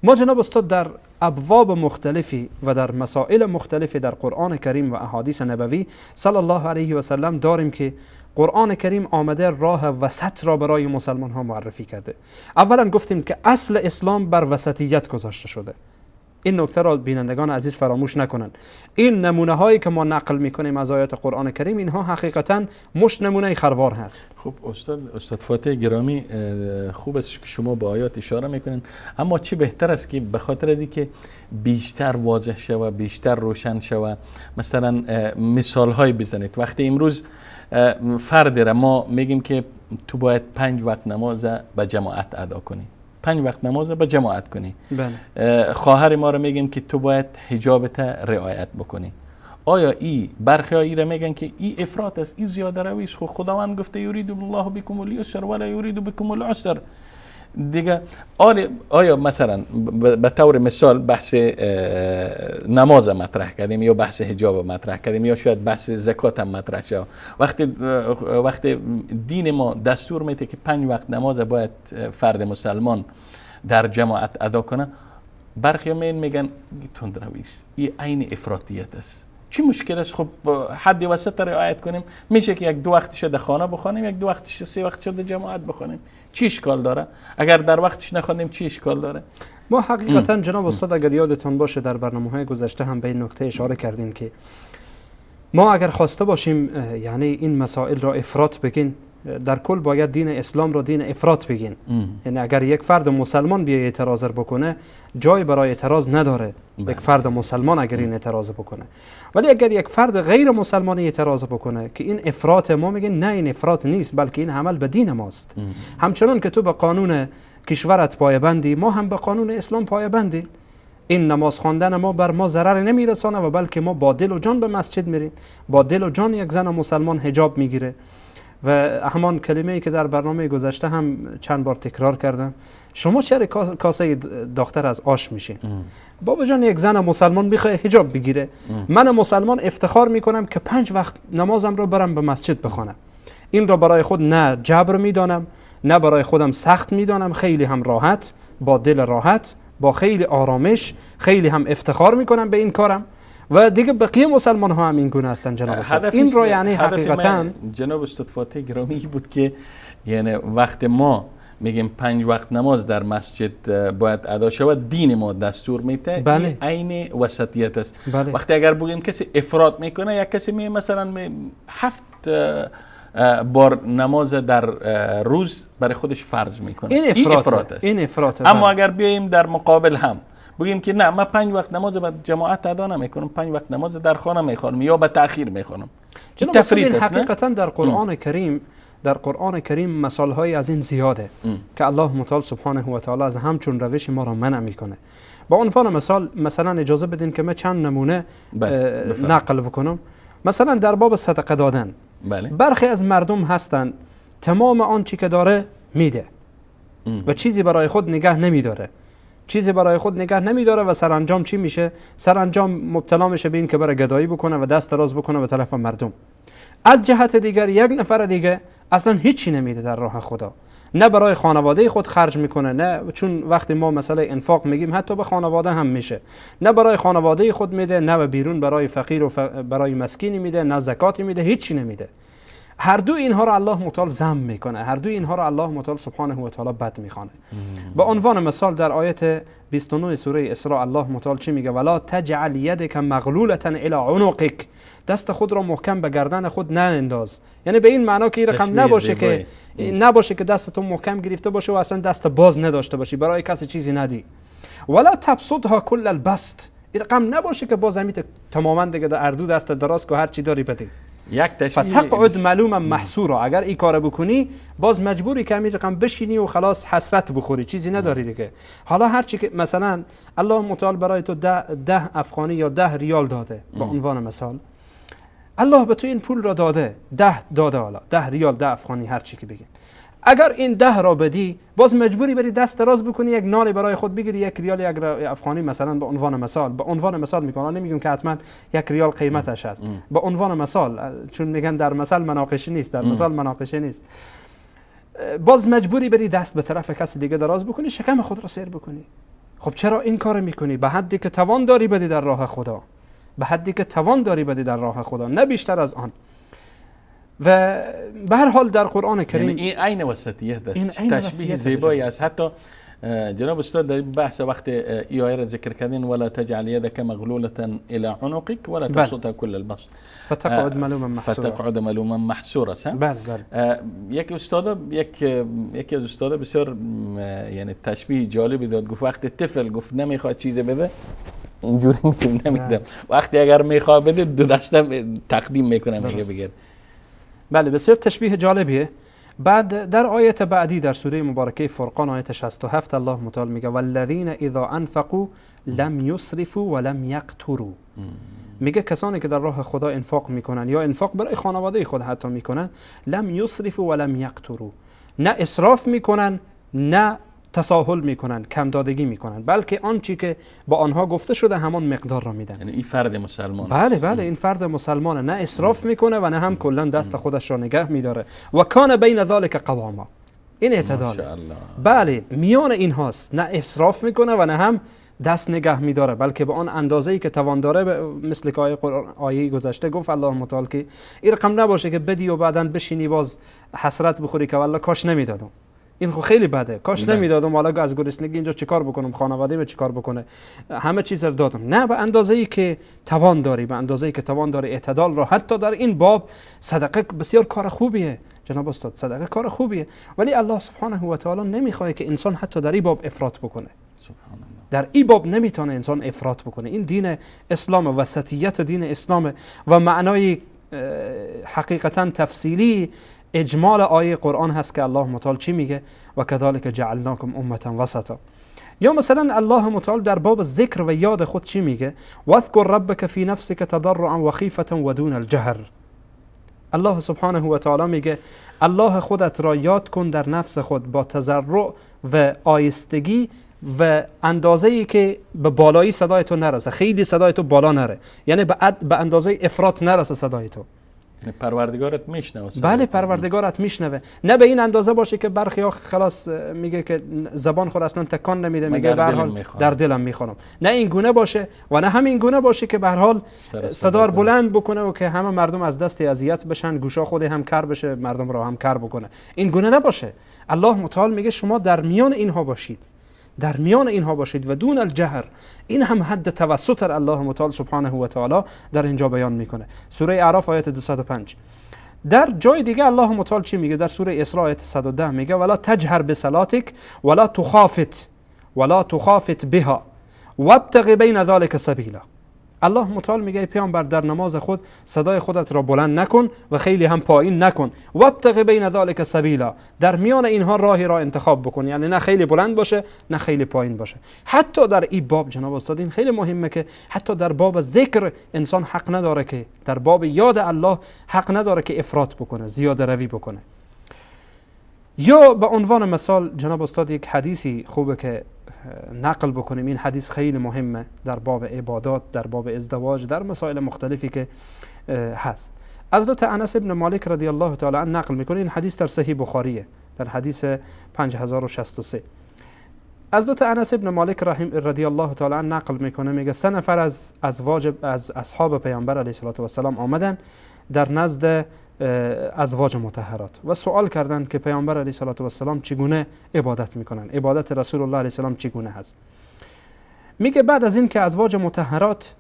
ما جناب استاد در ابواب مختلفی و در مسائل مختلفی در قرآن کریم و احادیث نبوی صلی الله علیه و سلم داریم که قرآن کریم آمده راه وسط را برای مسلمان ها معرفی کرده. اولا گفتیم که اصل اسلام بر وسطیت گذاشته شده. این نکته را بینندگان عزیز فراموش نکنند. این نمونه هایی که ما نقل میکنیم از آیات قرآن کریم، اینها حقیقتا مشت نمونه خروار هست. خب استاد فاتح گرامی، خوب است که شما با آیات اشاره میکنین، اما چه بهتر است که به خاطر از اینکه بیشتر واضح شوه، بیشتر روشن شوه، مثلا مثال های بزنید. وقتی امروز فرد را ما میگیم که تو باید 5 وقت نماز به جماعت ادا کنی، 5 وقت نماز به جماعت کنی. بله. خواهر ما رو میگیم که تو باید حجابت رعایت بکنی. آیا ای برخی ای را میگن که ای افراط است، ای زیاده روی است؟ خداوند گفته یرید الله بكم اليسر ولا یرید بكم العسر. دیگه آیا مثلا به طور مثال بحث نماز مطرح کردیم یا بحث حجاب مطرح کردیم یا شاید بحث زکات هم مطرح شد، وقتی دین ما دستور میده که 5 وقت نماز باید فرد مسلمان در جماعت ادا کنه، برخی میگن تندروی است، این عین افراطیت است. چی مشکل است؟ خب حد وسط رعایت کنیم، میشه که 1-2 وقتش در خانه بخوانیم، 1-2 وقتش 3 وقتش در جماعت بخوانیم، چی اشکال داره؟ اگر در وقتش نخوانیم چی اشکال داره؟ ما حقیقتا جناب استاد اگر یادتان باشه در برنامه‌های گذشته هم به این نکته اشاره کردیم که ما اگر خواسته باشیم یعنی این مسائل را افراط بگین، در کل باید دین اسلام را دین افراط بگین. یعنی اگر یک فرد مسلمان بیای اعتراض بکنه، جای برای اعتراض نداره. یک فرد مسلمان اگر این اعتراض بکنه، ولی اگر یک فرد غیر مسلمان اعتراض بکنه که این افراط، ما میگیم نه، این افراط نیست، بلکه این عمل به دین ماست. همچنان که تو به قانون کشورت پایبندی، ما هم به قانون اسلام پایبندیم. این نماز خواندن ما بر ما ضرر نمیرسانه و بلکه ما با دل و جان به مسجد میریم، با دل و جان یک زن مسلمان حجاب میگیره. و همان کلمه ای که در برنامه گذشته هم چند بار تکرار کردم، شما چرا کاسه داختر از آش میشین؟ بابا جان، یک زن مسلمان میخواد حجاب بگیره، من مسلمان افتخار میکنم که 5 وقت نمازم رو برم به مسجد بخوانم. این را برای خود نه جبر میدانم، نه برای خودم سخت میدانم، خیلی هم راحت، با دل راحت، با خیلی آرامش، خیلی هم افتخار میکنم به این کارم. و دیگه بقیه مسلمان ها هم این گونه هستن جناب استاد. این را یعنی حقیقتا جناب استاد فاتح گرامی بود که یعنی وقت ما میگیم 5 وقت نماز در مسجد باید ادا شود، دین ما دستور میده. بله. عین وسطیت است. بله. وقتی اگر بگیم کسی افراط میکنه، یا کسی می مثلا 7 بار نماز در روز برای خودش فرض میکنه، این افراط است. این افراط. اما اگر بیایم در مقابل هم بگیم که نه، من 5 وقت نماز به جماعت ادا نمیکنم، 5 وقت نماز در خانه میخوانم یا به تأخیر میخوانم، تفریط است. حقیقتا در قرآن کریم، در قرآن کریم مثال‌های از این زیاده که الله متعال سبحانه و تعالی از همچون روش ما را منع میکنه. با عنوان مثال، مثلا اجازه بدین که من چند نمونه نقل بکنم. مثلا در باب صدقه دادن، بله. برخی از مردم هستند تمام آنچه که داره میده و چیزی برای خود نگه نمیداره، چیزی برای خود نگه نمیداره و سرانجام چی میشه؟ سرانجام مبتلا میشه به این که برای گدایی بکنه و دست دراز بکنه به طرف مردم. از جهت دیگر یک نفر دیگه اصلا هیچی نمیده در راه خدا، نه برای خانواده خود خرج میکنه، نه، چون وقتی ما مسئله انفاق میگیم حتی به خانواده هم میشه، نه برای خانواده خود میده، نه به بیرون برای فقیر و برای مسکینی میده، نه زکاتی میده، هیچی نمیده. هر دو اینها را الله متعال ذم میکنه، هر دو اینها را الله متعال سبحانه و تعالی بد میخوانه. به عنوان مثال در آیت 29 سوره اسراء الله متعال چی میگه؟ ولا تجعل یدک مغلوله الی عنقک، دست خود را محکم به گردن خود ننداز. یعنی به این معنا که این رقم نباشه که نباشه که دستتون محکم گرفته باشه و اصلا دست باز نداشته باشی، برای کسی چیزی ندی. ولا تبسطها کل البسط، این رقم نباشه که باز همیت تماما دیگه در اردو دست دراز که هر چی داری بدی. یک تشبیه فتقعد ملوما محصورا، اگر این کار بکنی باز مجبوری که همین رقم بشینی و خلاص حسرت بخوری، چیزی نداری دیگه. حالا هر چی که مثلا الله متعال برای تو 10 افغانی یا 10 ریال داده، به عنوان مثال الله به تو این پول را داده، 10 داده، حالا 10 ریال، 10 افغانی، هر چی که بگین، اگر این 10 را بدی باز مجبوری بری دست دراز بکنی یک نان برای خود بگیری، 1 ریال 1 افغانی مثلا، به عنوان مثال، به عنوان مثال میکنم، نمیگم که حتما 1 ریال قیمتش هست، به عنوان مثال، چون میگن در مثال مناقشه نیست، در مثال مناقشه نیست. باز مجبوری بری دست به طرف کسی دیگه دراز بکنی، شکم خود را سیر بکنی. خب چرا این کار میکنی؟ به حدی که توان داری بدی در راه خدا، به حدی که توان داری بدی در راه خدا، نه بیشتر از آن. و به هر حال در قرآن کریم یعنی این عین وسطیت است، تشبیه زیبایی است. حتی جناب استاد در بحث وقت ای آیه را ذکر کردین، ولا تجعل یدک مغلوله الی عنقک ولا تبسطها کل البسط فتقعد ملوما محسورا، فتقعد ملوما محسورا. بله بله. یک استاد، یکی از استادا بسیار یعنی تشبیه جالبی داد، گفت وقتی طفل گفت نمیخواد چیز بده، اینجوری نمیدم، وقتی اگر میخواد بده دو دسته تقدیم میکنم میگه بگیر. بله، بسیار تشبیه جالبیه. بعد در آیت بعدی در سوره مبارکه فرقان آیت 67 الله متعال میگه والذین اذا انفقوا لم یسرفوا ولم یقتروا. میگه کسانی که در راه خدا انفاق میکنن یا انفاق برای خانواده خود حتی میکنن، لم یسرفوا ولم یقتروا، نه اسراف میکنن نه تساهل میکنن، کم دادگی میکنن، بلکه آنچه که با آنها گفته شده همان مقدار را میدن. یعنی این فرد مسلمان. بله بله، این فرد مسلمانه، نه اسراف میکنه و نه هم کلا دست خودش را نگه میداره. و کان بین ذلک قواما، این اعتدال. بله، میان این هاست، نه اسراف میکنه و نه هم دست نگه میداره، بلکه به آن اندازه‌ای که توان داره، مثل که آیه قرآن آیه گذشته گفت الله متعال که این رقم نباشه که بدی و بعداً بشینی باز حسرت بخوری که والله کاش نمیدادم، این خو خیلی بده، کاش نمیدادم، حالا از گرسنگی اینجا چیکار بکنم، خانواده‌م چیکار بکنه، همه چیز رو دادم. نه، به اندازه‌ای که توان داری، به اندازه‌ای که توان داری، اعتدال را حتی در این باب. صدقه بسیار کار خوبیه جناب استاد، صدقه کار خوبیه، ولی الله سبحانه و تعالی نمیخواد که انسان حتی در این باب افراط بکنه. سبحان الله، در این باب نمیتونه انسان افراط بکنه. این دین اسلام، وسطیت دین اسلام و معنای حقیقتا تفصیلی اجمال آیه قرآن هست که الله متعال چی میگه؟ و کذالک جعلناکم امه وسطا. یا مثلا الله متعال در باب ذکر و یاد خود چی میگه؟ واذکر ربک فی نفسک تضرعا و خیفة و دون الجهر. الله سبحانه و تعالی میگه الله خودت را یاد کن در نفس خود با تضرع و آیستگی و اندازه‌ای که به بالایی صدای تو نرسه، خیلی صدای تو بالا نره، یعنی به اندازه افراط نرسه صدای تو. یعنی پروردگارت میشنوه. بله پروردگارت میشنوه، نه به این اندازه باشه که برخی ها خلاص میگه که زبان خود اصلا تکان نمیده، میگه به هر حال در دلم میخوانم. نه این گونه باشه و نه همین گونه باشه که به هر حال صدا بلند بکنه و که همه مردم از دست اذیت بشن، گوشا خود هم کر بشه، مردم را هم کر بکنه. این گونه نباشه. الله متعال میگه شما در میان اینها باشید، در میان اینها باشید و دون الجهر. این هم حد توسط الله متعال سبحانه و تعالی در اینجا بیان میکنه. سوره اعراف آیت 205. در جای دیگه الله متعال چی میگه؟ در سوره اسراء آیت 110 میگه ولا تجهر بصلاتک ولا تخافت ولا تخافت بها وابتغ بین ذلک سبیلا. الله متعال میگه پیامبر در نماز خود صدای خودت را بلند نکن و خیلی هم پایین نکن، وابتغ بین ذلک سبیلا، در میان اینها راهی را انتخاب بکن، یعنی نه خیلی بلند باشه نه خیلی پایین باشه. حتی در این باب جناب استاد این خیلی مهمه که حتی در باب ذکر انسان حق نداره که در باب یاد الله حق نداره که افراط بکنه، زیاده روی بکنه. یا به عنوان مثال جناب استاد یک حدیثی خوبه که نقل بکنیم، این حدیث خیلی مهمه در باب عبادات، در باب ازدواج، در مسائل مختلفی که هست. حضرت انس ابن مالک رضی الله تعالی عنه نقل میکنه، این حدیث در صحیح بخاریه، در حدیث 5063. حضرت انس ابن مالک رضی الله تعالی عنه نقل میکنه، میگه 3 نفر از ازواج از اصحاب پیامبر علیه الصلاة والسلام آمدن در نزد ازواج مطهرات و سوال کردند که پیامبر علیه الصلاة والسلام چگونه عبادت میکنن، عبادت رسول الله علیه السلام چگونه هست. میگه بعد از این که ازواج مطهرات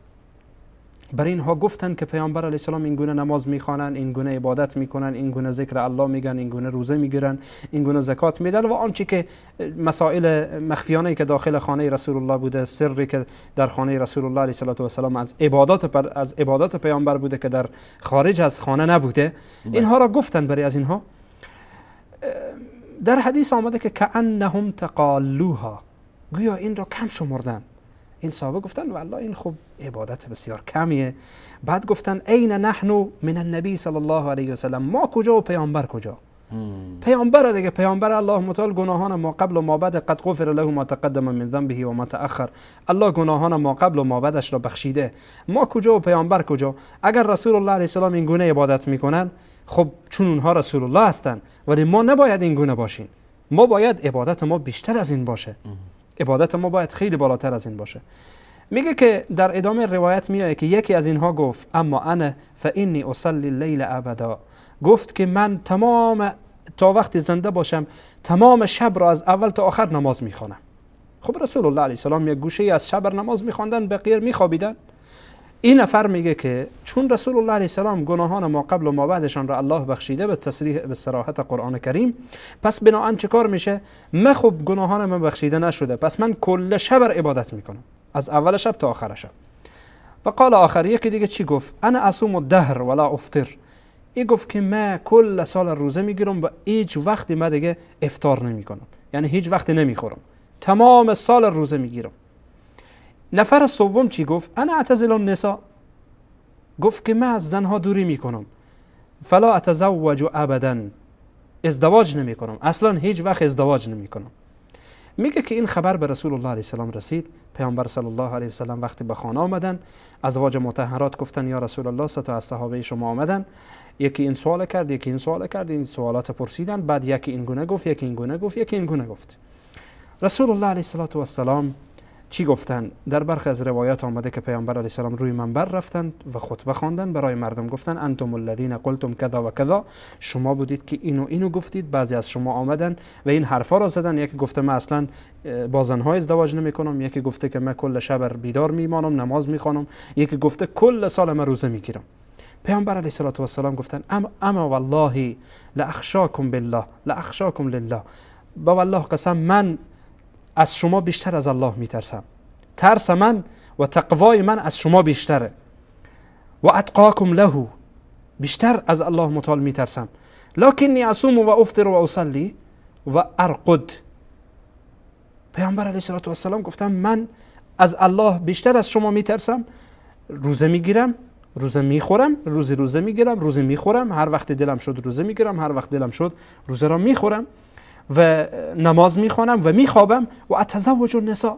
بر اینها گفتن که پیامبر علیه السلام این گونه نماز میخوانن، این گونه عبادت میکنن، این گونه ذکر الله میگن، این گونه روزه میگیرن، این گونه زکات میدن و آنچه که مسائل مخفیانه که داخل خانه رسول الله بوده، سری که در خانه رسول الله علیه السلام از عبادات پیامبر بوده که در خارج از خانه نبوده، اینها را گفتن برای از اینها. در حدیث آمده که کأنهم تقالوها، گویا این را کم شمردن. این صحابه گفتن والله این خب عبادت بسیار کمیه. بعد گفتن این نحن من النبی صلی الله علیه و سلم، ما کجا و پیامبر کجا؟ پیامبر دیگه، پیامبر الله متعال گناهان ما قبل و ما بعد قد غفر له ما تقدم من ذنبه و ما تأخر، الله گناهان ما قبل و ما بعدش را بخشیده. ما کجا و پیامبر کجا؟ اگر رسول الله علیه السلام این گونه عبادت میکنن، خب چون اونها رسول الله هستن، ولی ما نباید این گونه باشیم. ما باید عبادت ما بیشتر از این باشه، عبادت ما باید خیلی بالاتر از این باشه. میگه که در ادامه روایت میآید که یکی از اینها گفت اما انا فانی اصلی اللیل ابدا، گفت که من تمام تا وقتی زنده باشم تمام شب را از اول تا آخر نماز میخوانم. خب رسول الله علیه السلام یک گوشه از شب نماز میخواندن، بقیه میخوابیدن. این نفر میگه که چون رسول الله علیه السلام گناهان ما قبل و ما بعدشان را الله بخشیده به تصریح به صراحت قرآن کریم، پس بناهن چه کار میشه؟ من خب گناهان من بخشیده نشده، پس من کل شب عبادت میکنم از اول شب تا آخر شب. و قال آخر، یکی دیگه چی گفت؟ انا اصوم الدهر ولا افطر. این گفت که من کل سال روزه میگیرم و هیچ وقتی من دیگه افطار نمیکنم، یعنی هیچ وقتی نمیخورم، تمام سال روزه میگیرم. نفر سوم چی گفت؟ انا اعتزل النساء، گفت که من از زنها دوری میکنم، فلا اتزوج ابدا، ازدواج نمیکنم، اصلا هیچ وقت ازدواج نمیکنم. میگه که این خبر به رسول الله علیه السلام رسید. پیامبر صلی الله علیه و سلم وقتی به خانه آمدن، ازواج مطهرات گفتن یا رسول الله سه تا از صحابه شما آمدن، یکی این سوال کرد، یکی این سوال کرد، این سوالات پرسیدن، بعد یکی این گونه گفت، یکی این گونه گفت، یکی این گونه گفت. رسول الله علیه السلام چی گفتن؟ در برخی از روایات آمده که پیامبر علیه السلام روی منبر رفتند و خطبه خواندن برای مردم، گفتن انتم الذین قلتم کذا و کذا، شما بودید که اینو اینو گفتید، بعضی از شما آمدن و این حرفا را زدن. یکی گفته من اصلا با زنها ازدواج نمیکنم، یکی گفته که من کل شب بیدار میمانم نماز میخوانم، یکی گفته کل سال من روزه میگیرم. پیامبر علیه السلام گفتن اما والله لاخشاکم بالله لاخشاکم لله، با والله قسم من از شما بیشتر از الله میترسم، ترس من و تقوای من از شما بیشتره، و اتقاکم له، بیشتر از الله متعال میترسم، لکنی اصوم و افطر و اصلی و ارقد. پیامبر علیه الصلاة والسلام گفتن من از الله بیشتر از شما میترسم، روزه میگیرم، روزه میخورم، روزه میگیرم، روزه میخورم، هر وقت دلم شد روزه میگیرم، هر وقت دلم شد روزه را میخورم و نماز میخوانم و میخوابم و اتزوج النساء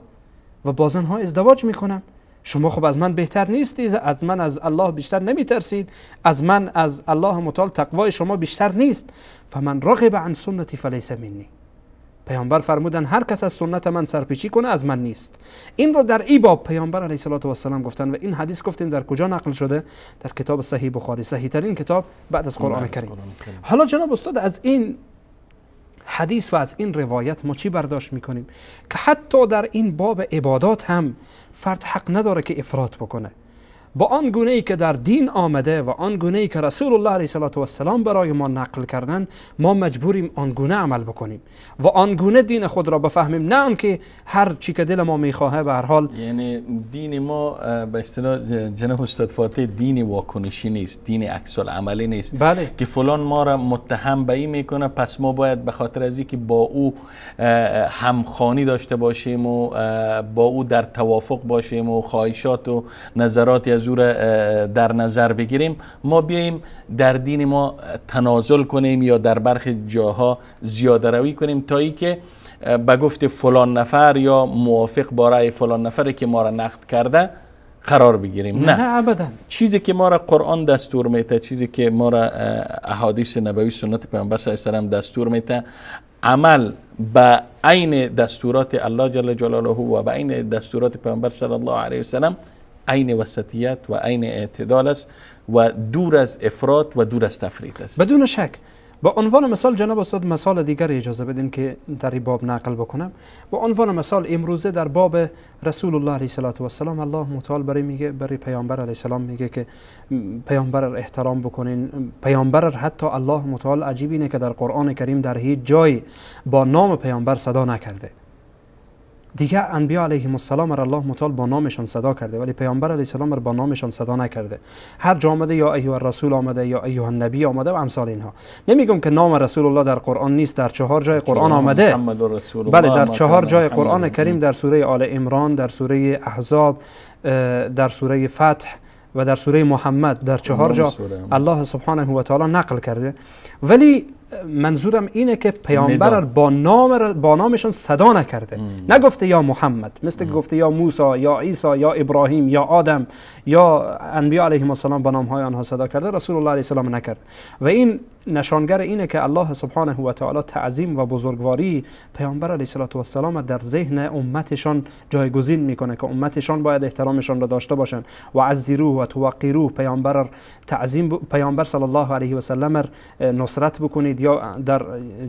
و با زنها ازدواج میکنم. شما خب از من بهتر نیستید، از من از الله بیشتر نمیترسید، از من از الله متعال تقوای شما بیشتر نیست. فمن رغب عن سنتی فلیس منی. پیامبر فرمودن هر کس از سنت من سرپیچی کنه از من نیست. این رو در ای باب پیامبر علیه الصلاة والسلام گفتن و این حدیث گفتیم در کجا نقل شده؟ در کتاب صحیح بخاری، صحیح ترین کتاب بعد از قرآن کریم. حالا جناب استاد از این حدیث و از این روایت ما چی برداشت میکنیم؟ که حتی در این باب عبادات هم فرد حق نداره که افراط بکنه. با آن گونه ای که در دین آمده و آن گونه ای که رسول الله علیه الصلاة والسلام برای ما نقل کردن، ما مجبوریم آن گونه عمل بکنیم و آن گونه دین خود را بفهمیم، نه آنکه هر چی که دل ما میخواهه. به هر حال یعنی دین ما به اصطلاح جناب استاد فاتح دین واکنشی نیست، دین عکس العملی نیست. بله. که فلان ما را متهم به این میکنه پس ما باید به خاطر از اینکه با او همخوانی داشته باشیم و با او در توافق باشیم و خواهشات و نظرات از او را در نظر بگیریم، ما بیاییم در دین ما تنازل کنیم یا در برخی جاها زیاده روی کنیم تا ای که به گفت فلان نفر یا موافق با رأی فلان نفری که ما را نقد کرده قرار بگیریم. نه، نه ابدا. چیزی که ما را قرآن دستور میده، چیزی که ما را احادیث نبوی سنت پیامبر صلی الله علیه و سلم دستور میده، عمل به عین دستورات الله جل جلاله و به عین دستورات پیامبر صلی الله علیه و سلم عین وسطیت و عین اعتدال است و دور از افراط و دور از تفریط است. بدون شک. با عنوان مثال جناب استاد مثال دیگر اجازه بدین که در این باب نقل بکنم. با عنوان مثال امروزه در باب رسول الله علیه الصلاة والسلام الله متعال برای میگه، برای پیامبر علیه السلام میگه که پیامبر را احترام بکنین. پیامبر حتی الله متعال عجیب اینه که در قرآن کریم در هیچ جای با نام پیامبر صدا نکرده. دیگه انبیا علیهم السلام را الله متعال با نامشان صدا کرده، ولی پیامبر علیه السلام را با نامشان صدا نکرده. هر جا آمده یا ایها الرسول آمده یا ایها النبی آمده و امثال اینها. نمیگم که نام رسول الله در قرآن نیست، در 4 جای قرآن آمده. بله، در 4 جای قرآن کریم، در سوره آل عمران، در سوره احزاب، در سوره فتح و در سوره محمد، در 4 جا الله سبحانه و تعالی نقل کرده. ولی منظورم اینه که پیامبر با نامشون صدا نکرده. نگفته یا محمد، مثل گفته یا موسی یا عیسی یا ابراهیم یا آدم یا انبیا علیهم السلام با نامهای آنها صدا کرده، رسول الله علیه السلام نکرد. و این نشانگر اینه که الله سبحانه و تعالی تعظیم و بزرگواری پیامبر علیه السلام در ذهن امتشان جایگزین میکنه که امتشان باید احترامشان را داشته باشن. و عزیروه و توقیروه، پیامبر تعظیم، پیامبر صلی الله علیه و سلم نصرت بکنید. یا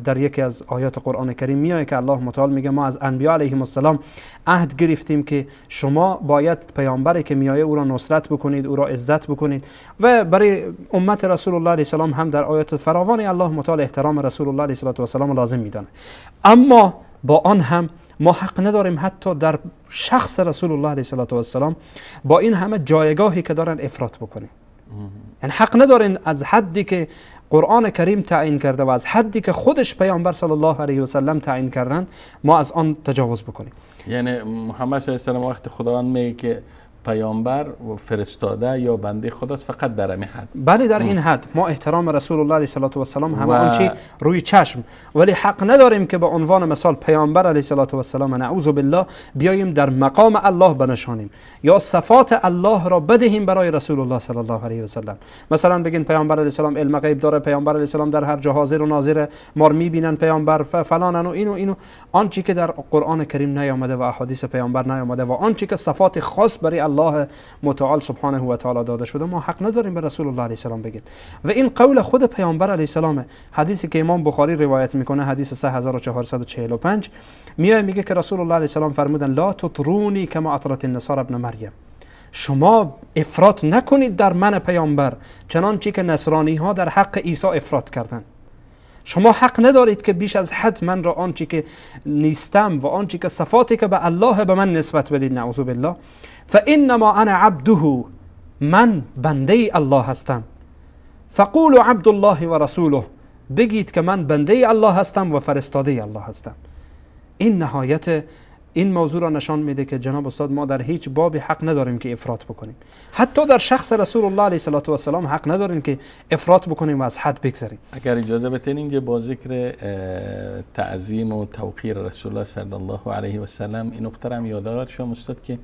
در یکی از آیات قرآن کریم میاد که الله متعال میگه ما از انبیا علیهم السلام عهد گرفتیم که شما باید پیامبری که میایه او را نصرت بکنید، او را عزت بکنید. و برای امت رسول الله علیه السلام هم در آیات فراوان الله متعال احترام رسول الله علیه السلام لازم میدانه. اما با آن هم ما حق نداریم حتی در شخص رسول الله علیه السلام با این همه جایگاهی که دارن افراط بکنیم. یعنی حق ندارین از حدی که قرآن کریم تعیین کرده و از حدی که خودش پیامبر صلی الله علیه و سلم تعیین کردن ما از آن تجاوز بکنیم. یعنی محمد صلی الله علیه و سلم وقت خداوند میگه که پیامبر و فرستاده یا بنده خداست، فقط در این حد. بله، در این حد ما احترام رسول الله علیه الصلاة والسلام همه آنچه روی چشم، ولی حق نداریم که به عنوان مثال پیامبر علیه الصلاة والسلام نعوذ بالله بیاییم در مقام الله بنشانیم یا صفات الله را بدهیم برای رسول الله صلی الله علیه و سلم. مثلا بگین پیامبر علیه السلام علم غیب داره، پیامبر علیه السلام در هر جا حاضر و ناظر، ما رو میبینن، پیامبر فلان و اینو اینو. آنچه که در قرآن کریم نیامده و احادیث پیامبر نیامده و آنچه که صفات خاص برای الله متعال سبحانه و تعالی داده شده، ما حق نداریم به رسول الله علیه السلام بگیم. و این قول خود پیامبر علیه السلام، حدیثی که امام بخاری روایت میکنه، حدیث 3445، میاد میگه که رسول الله علیه السلام فرمودن لا تطرونی کما اطرت النصارى ابن مریم. شما افراط نکنید در من پیامبر چنانچه که نصرانی ها در حق عیسی افراط کردند. شما حق ندارید که بیش از حد من را آنچه که نیستم و آنچه که صفاتی که به الله به من نسبت بدید، نعوذ بالله. فانما انا عبده، من بنده الله هستم. فقولوا عبد الله و رسوله، بگید که من بنده الله هستم و فرستاده الله هستم. این نهایت این موضوع را نشان میده که جناب استاد ما در هیچ بابی حق نداریم که افراط بکنیم. حتی در شخص رسول الله علیه الصلاة والسلام حق نداریم که افراط بکنیم و از حد بگذریم. اگر اجازه بتین اینجا با ذکر تعظیم و توقیر رسول الله صلی الله علیه و سلم این نقطه هم یادآور شما استاد که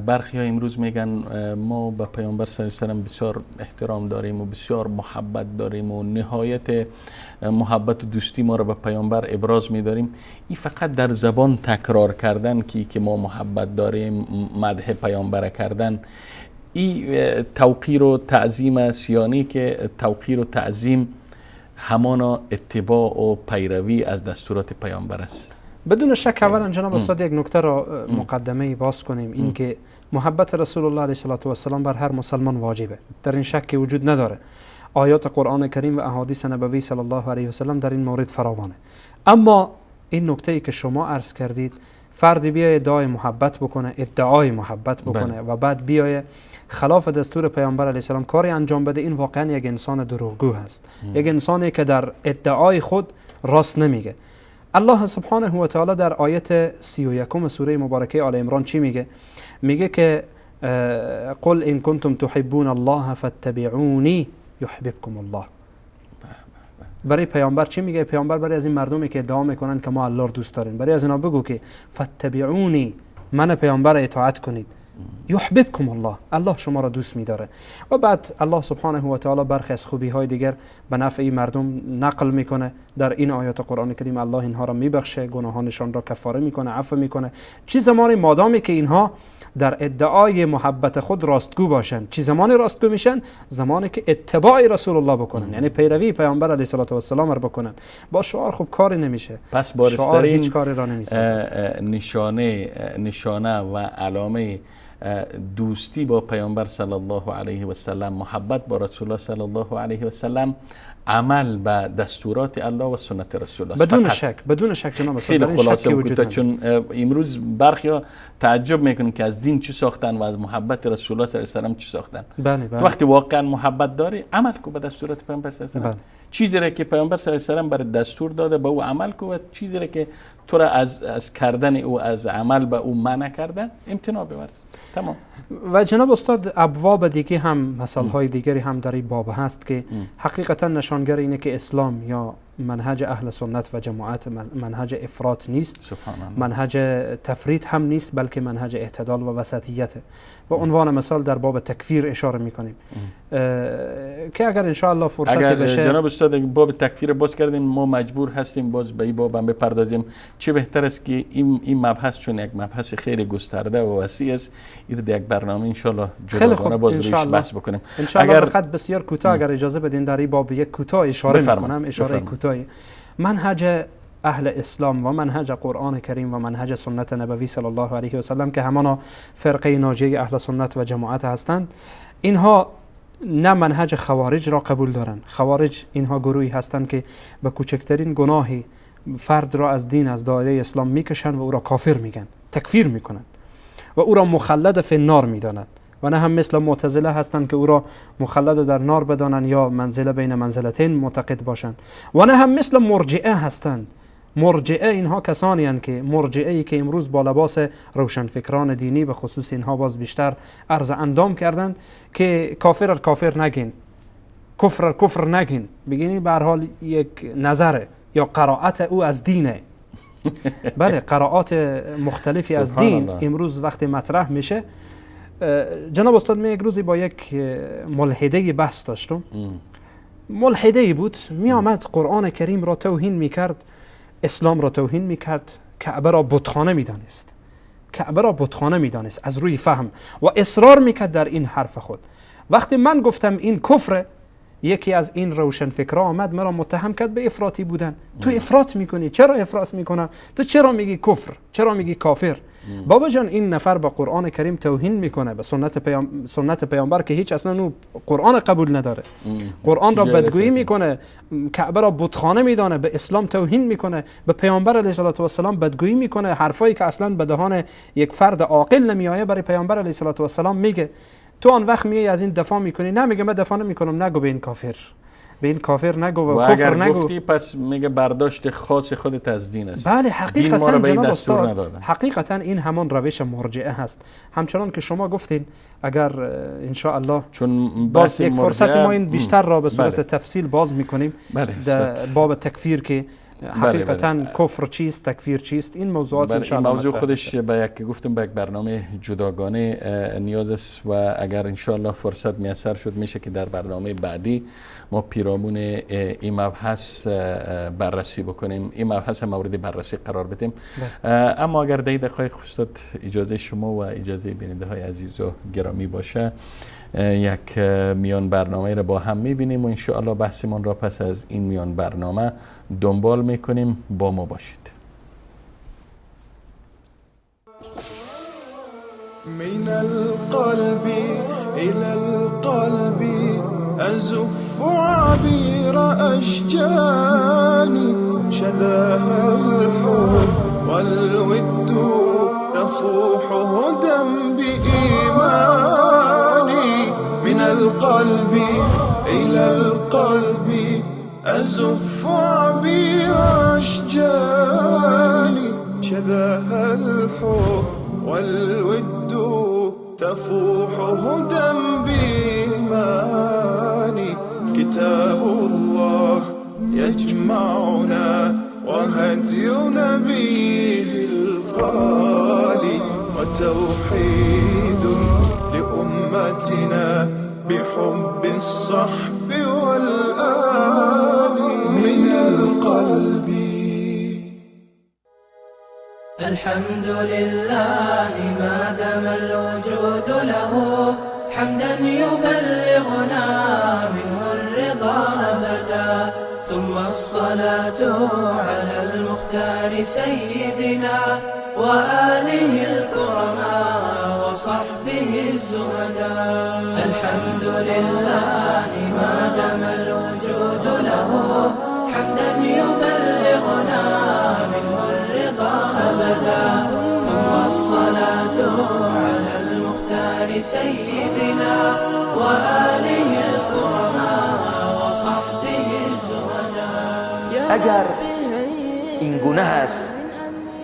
برخی ها امروز میگن ما به پیامبر صلی الله علیه و سلم بسیار احترام داریم و بسیار محبت داریم و نهایت محبت و دوستی ما را به پیامبر ابراز میداریم. این فقط در زبان تکرار کردن که ما محبت داریم، مدح پیامبر کردن، این توقیر و تعظیم است، یعنی که توقیر و تعظیم همانا اتباع و پیروی از دستورات پیامبر است. بدون شک. اولا جناب استاد یک نکته را مقدمه باز کنیم، این که محبت رسول الله علیه الصلاة والسلام بر هر مسلمان واجبه، در این شک وجود نداره. آیات قرآن کریم و احادیث نبوی صلی الله علیه و سلم در این مورد فراوانه. اما این نکته ای که شما عرض کردید، فردی بیای ادعای محبت بکنه، ادعای محبت بکنه و بعد بیای خلاف دستور پیامبر علیه السلام کاری انجام بده، این واقعا یک انسان دروغگو هست، یک انسانی که در ادعای خود راست نمیگه. الله سبحانه و تعالی در آیت 31 سوره مبارکه آل عمران چی میگه؟ میگه که قل ان کنتم تحبون الله فاتبعونی یحببکم الله. برای پیامبر چی میگه؟ پیامبر برای از این مردمی که ادعا میکنن که ما الله رو دوست داریم، برای از اینا بگو که فاتبعونی، من پیامبر اطاعت کنید، یحببکم الله، الله شما را دوست میداره. و بعد الله سبحانه و تعالی برخی از خوبی های دیگر به نفع این مردم نقل میکنه در این آیات قرآن کریم. الله اینها را میبخشه، گناهانشان را کفاره میکنه، عفو میکنه. چه زمانی؟ مادامی که اینها در ادعای محبت خود راستگو باشن. چه زمانی راستگو میشن؟ زمانی که اتباع رسول الله بکنن، یعنی پیروی پیامبر علیه الصلاة والسلام را بکنن. با شعار خب کاری نمیشه. پس بارزترین هیچ کاری را نمیسازه. نشانه و علامه دوستی با پیامبر صلی الله علیه و سلم، محبت با رسول الله صلی الله علیه و سلم، عمل به دستورات الله و سنت رسول الله. بدون شک، بدون شک جناب خیلی خلاصه کوتاه، چون امروز برخی تعجب میکنن که از دین چی ساختن و از محبت رسول الله صلی الله علیه و سلم چی ساختن. بله بله. تو وقتی واقعا محبت داری عمل کو به دستورات پیامبر صلی الله علیه و سلم. چیزی را که پیامبر صلی الله علیه و سلم بر دستور داده به او عمل کو و چیزی را که تو را از کردن او، از عمل به او منع کردن، امتناع بورز. تمام. و جناب استاد ابواب دیگه هم، مثال های دیگری هم در این باب هست که حقیقتا نشانگر اینه که اسلام یا منهج اهل سنت و جماعت منهج افراط نیست، منهج تفرید هم نیست، بلکه منهج اعتدال و وسطیت. به عنوان مثال در باب تکفیر اشاره میکنیم که اگر انشاءالله فرصتی اگر بشه. جناب استاد باب تکفیر باز کردیم، ما مجبور هستیم باز به این باب هم بپردازیم. چه بهتر است که این مبحث، چون یک مبحث خیلی گسترده و وسیع است، این در یک برنامه انشاءالله جداگانه باز رویش بحث بکنیم. اگر فقط بسیار کوتاه اگر اجازه بدین در این باب یک کوتاه اشاره میکنم، اشاره کوتاه. منهج اهل اسلام و منهج قرآن کریم و منهج سنت نبوی صلی الله علیه و سلم که همانا فرقه ناجیه اهل سنت و جماعت هستند، اینها نه منهج خوارج را قبول دارند. خوارج اینها گروهی هستند که به کوچکترین گناهی فرد را از دین، از دایره اسلام میکشند و او را کافر میگن، تکفیر میکنند و او را مخلد فی النار میدانند. و نه هم مثل معتزله هستند که او را مخلد در نار بدانند یا منزله بین منزلتین معتقد باشند، و نه هم مثل مرجئه هستند. مرجئه اینها کسانی هستند که مرجئه ای که امروز با لباس روشنفکران دینی به خصوص اینها باز بیشتر عرض اندام کردند که کافر کافر نگین، کفر کفر نگین، بگین به هر حال یک نظره یا قرائت او از دینه. بله، قرائات مختلفی از دین امروز وقتی مطرح میشه. جناب استاد من یک روزی با یک ملحده بحث داشتم. ملحده بود، می آمد قرآن کریم را توهین میکرد، اسلام را توهین میکرد، کعبه را بتخانه میدانست، کعبه را بتخانه میدانست از روی فهم و اصرار میکرد در این حرف خود. وقتی من گفتم این کفره، یکی از این روشنفکرا آمد مرا متهم کرد به افراطی بودن. تو افراط میکنی، چرا افراط میکنم؟ تو چرا میگی کفر؟ چرا میگی کافر؟ بابا جان این نفر با قرآن کریم توهین میکنه، به سنت پیامبر که هیچ اصلا او قرآن قبول نداره، قرآن را بدگویی میکنه، کعبه را بتخانه میدانه، به اسلام توهین میکنه، به پیامبر علیه الصلاة والسلام بدگویی میکنه، حرفایی که اصلا به دهان یک فرد عاقل نمیآید برای پیامبر علیه الصلاة والسلام میگه. تو آن وقت میای از این دفاع میکنی، نه میگه من دفاع نمیکنم، نگو به این کافر، به این کافر نگو و کفر نگو. گفتی پس میگه برداشت خاص خودت از دین است. بله دین ما حقیقتا رو به این جناب دستور استاد، ندادن. حقیقتا این همان روش مرجئه هست. همچنان که شما گفتین اگر ان شاء الله چون باز بحث یک فرصت مرجئه ما این بیشتر را به صورت بله. تفصیل باز میکنیم. بله در باب تکفیر که حقیقتا بله. کفر چیست، تکفیر چیست، این موضوعات بله، ان شاء این الله موضوع مطرح خودش میشه. به یک گفتم به یک برنامه جداگانه نیاز است و اگر انشاءالله فرصت میسر شد میشه که در برنامه بعدی ما پیرامون این مبحث بررسی بکنیم، این مبحث مورد بررسی قرار بدیم. اما اگر در دقایق استاد اجازه شما و اجازه بیننده های عزیز و گرامی باشه، یک میان برنامه را با هم میبینیم و انشاءالله بحثمان را پس از این میان برنامه دنبال میکنیم. با ما باشید. من القلب إلى القلب أزف عبير أشجاني، شذاها الحب والود يفوح هدى بإيماني. من القلب إلى القلب أزف عبير أشجاني، شذاها الحب والود تفوح هدى بإيماني. كتاب الله يجمعنا وهدي نبيه الغالي، وتوحيد لأمتنا بحب الصحب والآل. من القلب الحمد لله ما دام الوجود له، حمدا يبلغنا منه الرضا أبدا، ثم الصلاة على المختار سيدنا وآله الكرماء وصحبه الزهداء. الحمد لله ما دام الوجود له، حمدا يبلغنا منه الرضا أبدا، ثم الصلاة على المختار سيدنا وآله الكرماء وصحبه الزهداء. اگر این گونه هست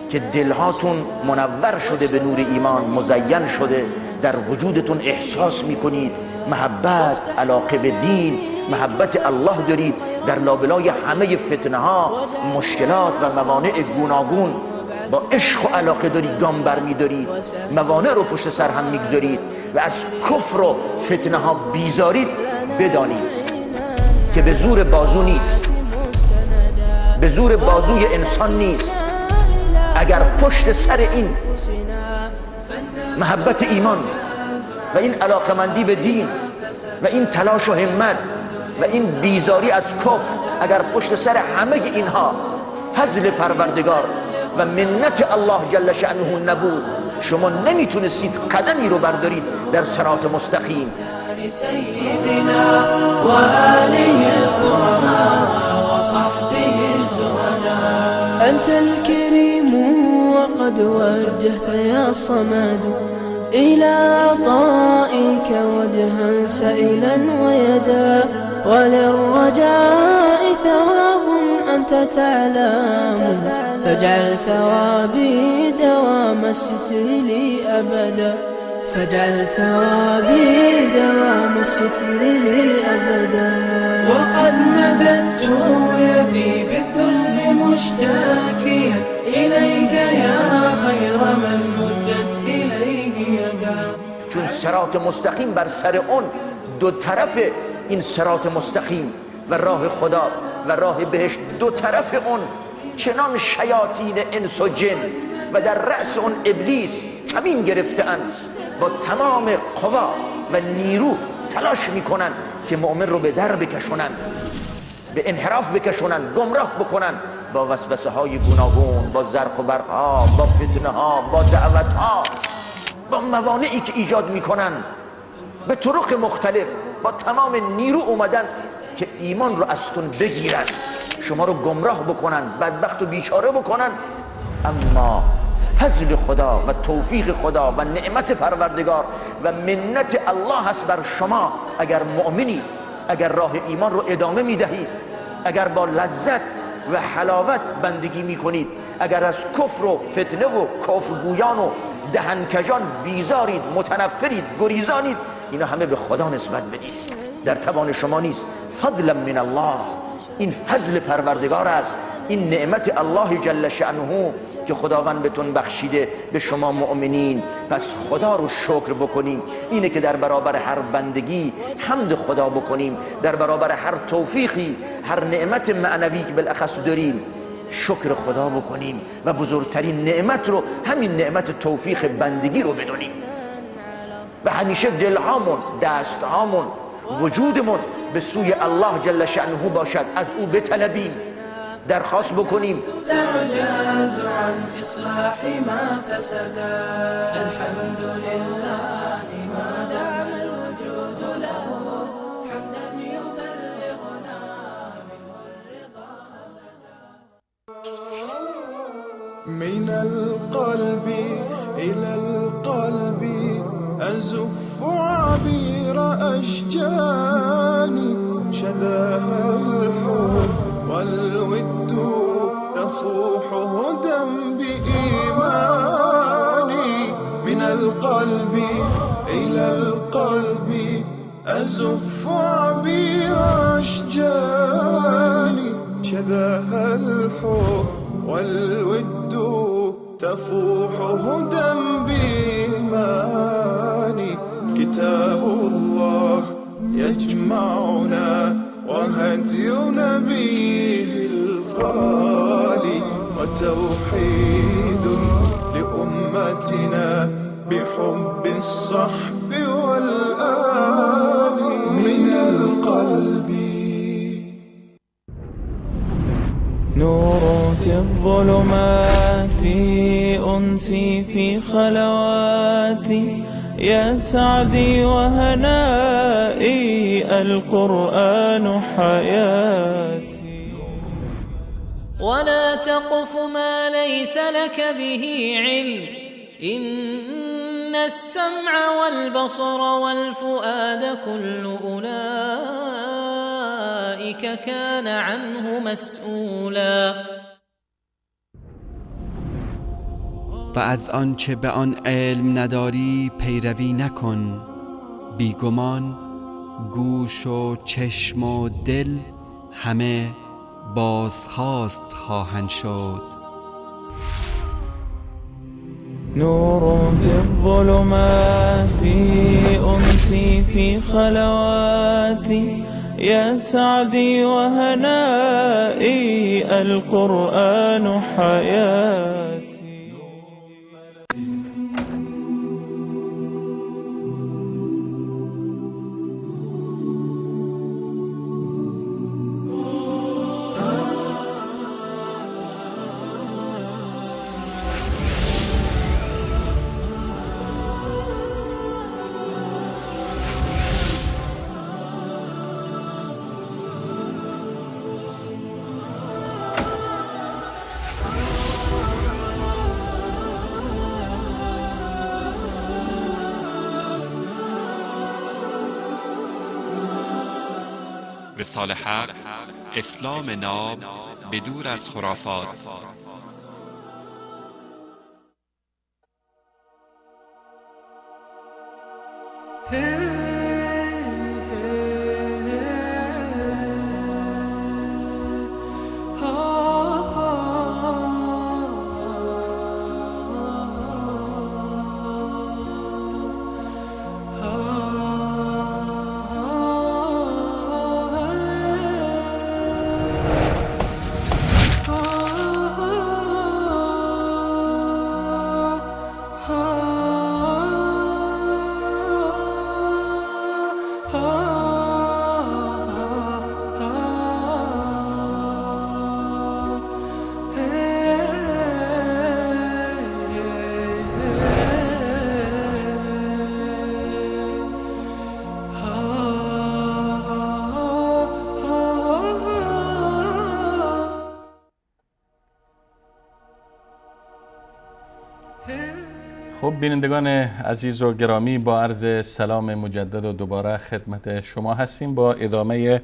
که دلهاتون منور شده به نور ایمان، مزین شده، در وجودتون احساس میکنید محبت، علاقه به دین، محبت الله دارید، در لابلای همه فتنه ها، مشکلات و موانع گوناگون با عشق و علاقه دارید گام برمیدارید، موانع رو پشت سر هم میگذارید و از کفر و فتنه ها بیزارید، بدانید که به زور بازو نیست، به زور بازوی انسان نیست. اگر پشت سر این محبت ایمان و این علاقمندی به دین و این تلاش و همت و این بیزاری از کفر، اگر پشت سر همه اینها فضل پروردگار و منت الله جل شأنه نبود، شما نمیتونستید قدمی رو بردارید در صراط مستقیم. سيدنا وآله الكرماء وصحبه الزهداء. أنت الكريم وقد وجهت يا صمد إلى عطائك وجها سائلا ويدا، وللرجاء ثواب أنت تعلم، فاجعل ثوابي دوام الستر لي أبدا، فاجعل ثوابي دوام الستر لي أبدا. وقد مددت يدي بالذل مشتاكيا إليك يا خير من مدت إليه يدا. چون صراط مستقیم بر سر اون دو طرف این صراط مستقیم و راه خدا و راه بهشت، دو طرف اون چنان شیاطین انس و جن و در رأس اون ابلیس کمین گرفته‌اند، با تمام قوا و نیرو تلاش میکنن که مؤمن رو به در بکشونن، به انحراف بکشونن، گمراه بکنن، با وسوسه های گوناگون، با زرق و برق ها، با فتنه ها، با دعوت ها، با موانعی که ایجاد میکنن به طرق مختلف، با تمام نیرو اومدن که ایمان رو از تون بگیرن، شما رو گمراه بکنن، بدبخت و بیچاره بکنن. اما فضل خدا و توفیق خدا و نعمت پروردگار و منت الله هست بر شما اگر مؤمنی اگر راه ایمان رو ادامه میدهید، اگر با لذت و حلاوت بندگی میکنید، اگر از کفر و فتنه و کفرگویان و دهنکجان بیزارید، متنفرید، گریزانید، اینا همه به خدا نسبت بدید، در توان شما نیست. فضلا من الله، این فضل پروردگار است، این نعمت الله جل شأنه که خداوند بهتون بخشیده، به شما مؤمنین. پس خدا رو شکر بکنیم، اینه که در برابر هر بندگی حمد خدا بکنیم، در برابر هر توفیقی، هر نعمت معنوی که بالاخص داریم شکر خدا بکنیم و بزرگترین نعمت رو همین نعمت توفیق بندگی رو بدونیم و همیشه دلهامون، دستهامون، وجودمون به سوی الله جل شأنه باشد، از او بطلبیم، درخواست بکنیم. تعجز عن إصلاح ما فسدا، الحمد لله ما دام الوجود له، حمدا يبلغنا منه الرضا أبدا. من القلب إلى القلب أزف عبير أشجاني، شذاها الحب والود تفوح هدى بإيماني. من القلب إلى القلب أزف عبير أشجاني، شذاها الحب والود تفوح هدى بإيماني. كتاب الله يجمعنا وهدي نبيه الغالي، وتوحيد لأمتنا بحب الصحب والآل. من القلب نور في الظلمات، أنسي في خلواتي، يا سعدي وهنائي، القرآن حياتي. ولا تقف ما ليس لك به علم، إن السمع والبصر والفؤاد كل أولئك كان عنه مسؤولا. و از آنچه به آن علم نداری پیروی نکن، بیگمان گوش و چشم و دل همه بازخواست خواهند شد. نور في الظلمات، أنسي في خلواتي، يا سعدي وهنائي، القرآن حياتي. وصال حق، اسلام ناب بدور از خرافات. Oh. خب بینندگان عزیز و گرامی، با عرض سلام مجدد و دوباره خدمت شما هستیم با ادامه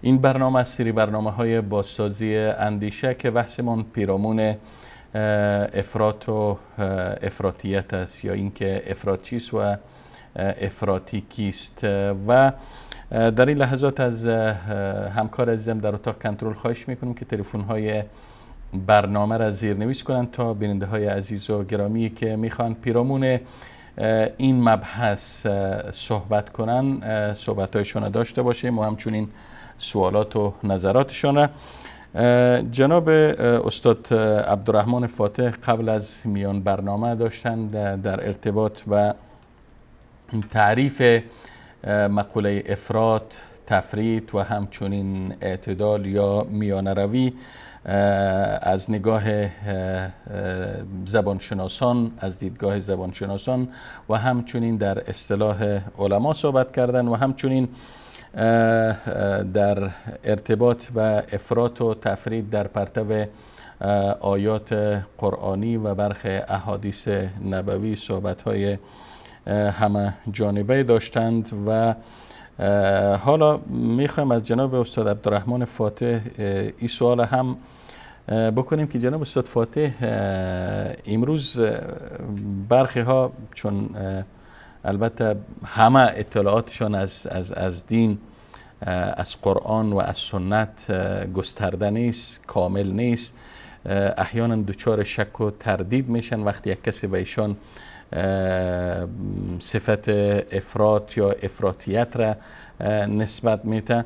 این برنامه، سری برنامه های بازسازی اندیشه که بحثمون پیرامون افراط و افراطیت است، یا اینکه افراط چیست و افراطی کیست. و در این لحظات از همکار عزیزم در اتاق کنترل خواهش میکنم که تلفن های برنامه را زیرنویس کنند تا بیننده های عزیز و گرامی که میخوان پیرامون این مبحث صحبت کنن صحبت هایشان داشته باشیم و همچنین سوالات و نظراتشان. جناب استاد عبدالرحمن فاتح قبل از میان برنامه داشتند در ارتباط و تعریف مقوله افراط، تفریط و همچنین اعتدال یا میانه روی از نگاه زبانشناسان، از دیدگاه زبانشناسان و همچنین در اصطلاح علما صحبت کردن و همچنین در ارتباط و افراط و تفریط در پرتو آیات قرآنی و برخی احادیث نبوی صحبت‌های همه جانبه داشتند. و حالا میخوایم از جناب استاد عبدالرحمن فاتح این سوال هم بکنیم که جناب استاد فاتح، امروز برخی ها چون البته همه اطلاعاتشان از دین، از قرآن و از سنت گسترده نیست، کامل نیست، احیانا دچار شک و تردید میشن وقتی یک کسی به ایشان صفت افراط یا افراطیت را نسبت میده.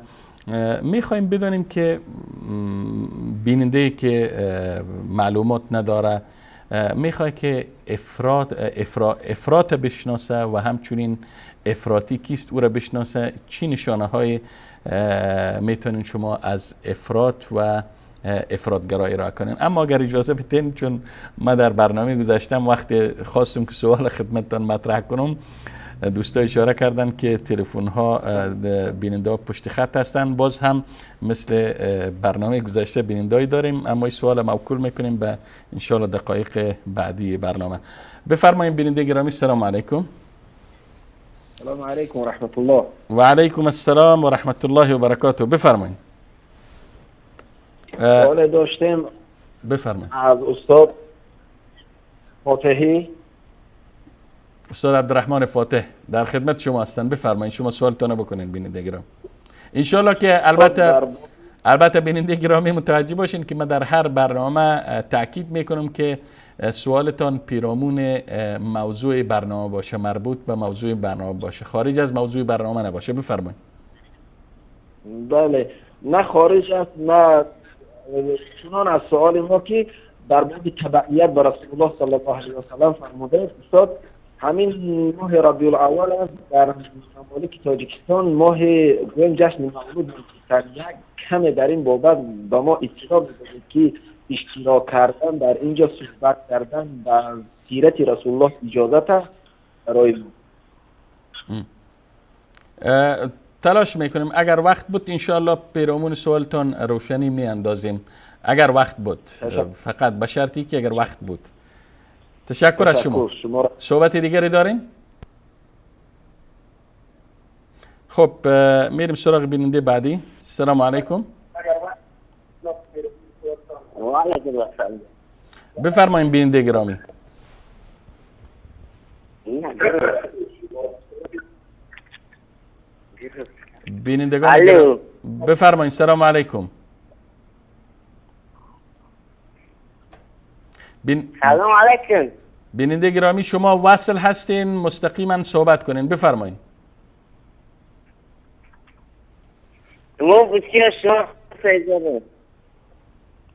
میخوایم بدانیم که بیننده که معلومات نداره میخواد که افراط بشناسه و همچنین افراطی کیست او را بشناسه، چی نشانه های میتونین شما از افراط و افراطگرایی را کنین؟ اما اگر اجازه بدین، چون ما در برنامه گذشتم وقتی خواستم که سوال خدمتتان مطرح کنم، دوستا اشاره کردن که تلفن ها بیننده ها پشت خط هستن. باز هم مثل برنامه گذشته بیننده‌ای داریم، اما این سوال موکول میکنیم به انشالله دقایق بعدی برنامه. بفرمایید بیننده گرامی. سلام علیکم. سلام علیکم و رحمت الله. و علیکم السلام و رحمت الله و برکاته. بفرمایید. سوال داشتیم. بفرمایید. از استاد فاتحی، استاد عبدالرحمن فاتح در خدمت شما هستن. بفرمایید، شما سوالتان بکنین بیننده گرامی. انشالله که البته بیننده گرامی متوجه باشین که من در هر برنامه تاکید میکنم که سوالتان پیرامون موضوع برنامه باشه، مربوط به موضوع برنامه باشه، خارج از موضوع برنامه نباشه. بفرمایید. بله، نه خارج است نه چنان از سوال ما که در باب تبعیت به رسول الله صلی الله علیه و سلم فرموده استاد، همین ماه ربیع الاول است در ممالک تاجیکستان، ماه گویم جشن مولود می‌گیرند. یک کم در این بابت به ما اطلاع بدهید که اشتراک کردن در اینجا، صحبت کردن در سیرت رسول الله اجازت است برای ما؟ تلاش میکنیم اگر وقت بود انشاءالله پیرامون سوالتان روشنی میاندازیم، اگر وقت بود، فقط به شرطی که اگر وقت بود. تشکر از شما. صحبت دیگری دارین؟ خب میریم سراغ بیننده بعدی. سلام علیکم. و علیکم السلام. بفرمایید بیننده گرامی. بینندگان بفرمایید. سلام علیکم. سلام علیکم. بیننده گرامی شما وصل هستین، مستقیما صحبت کنین. بفرمایید.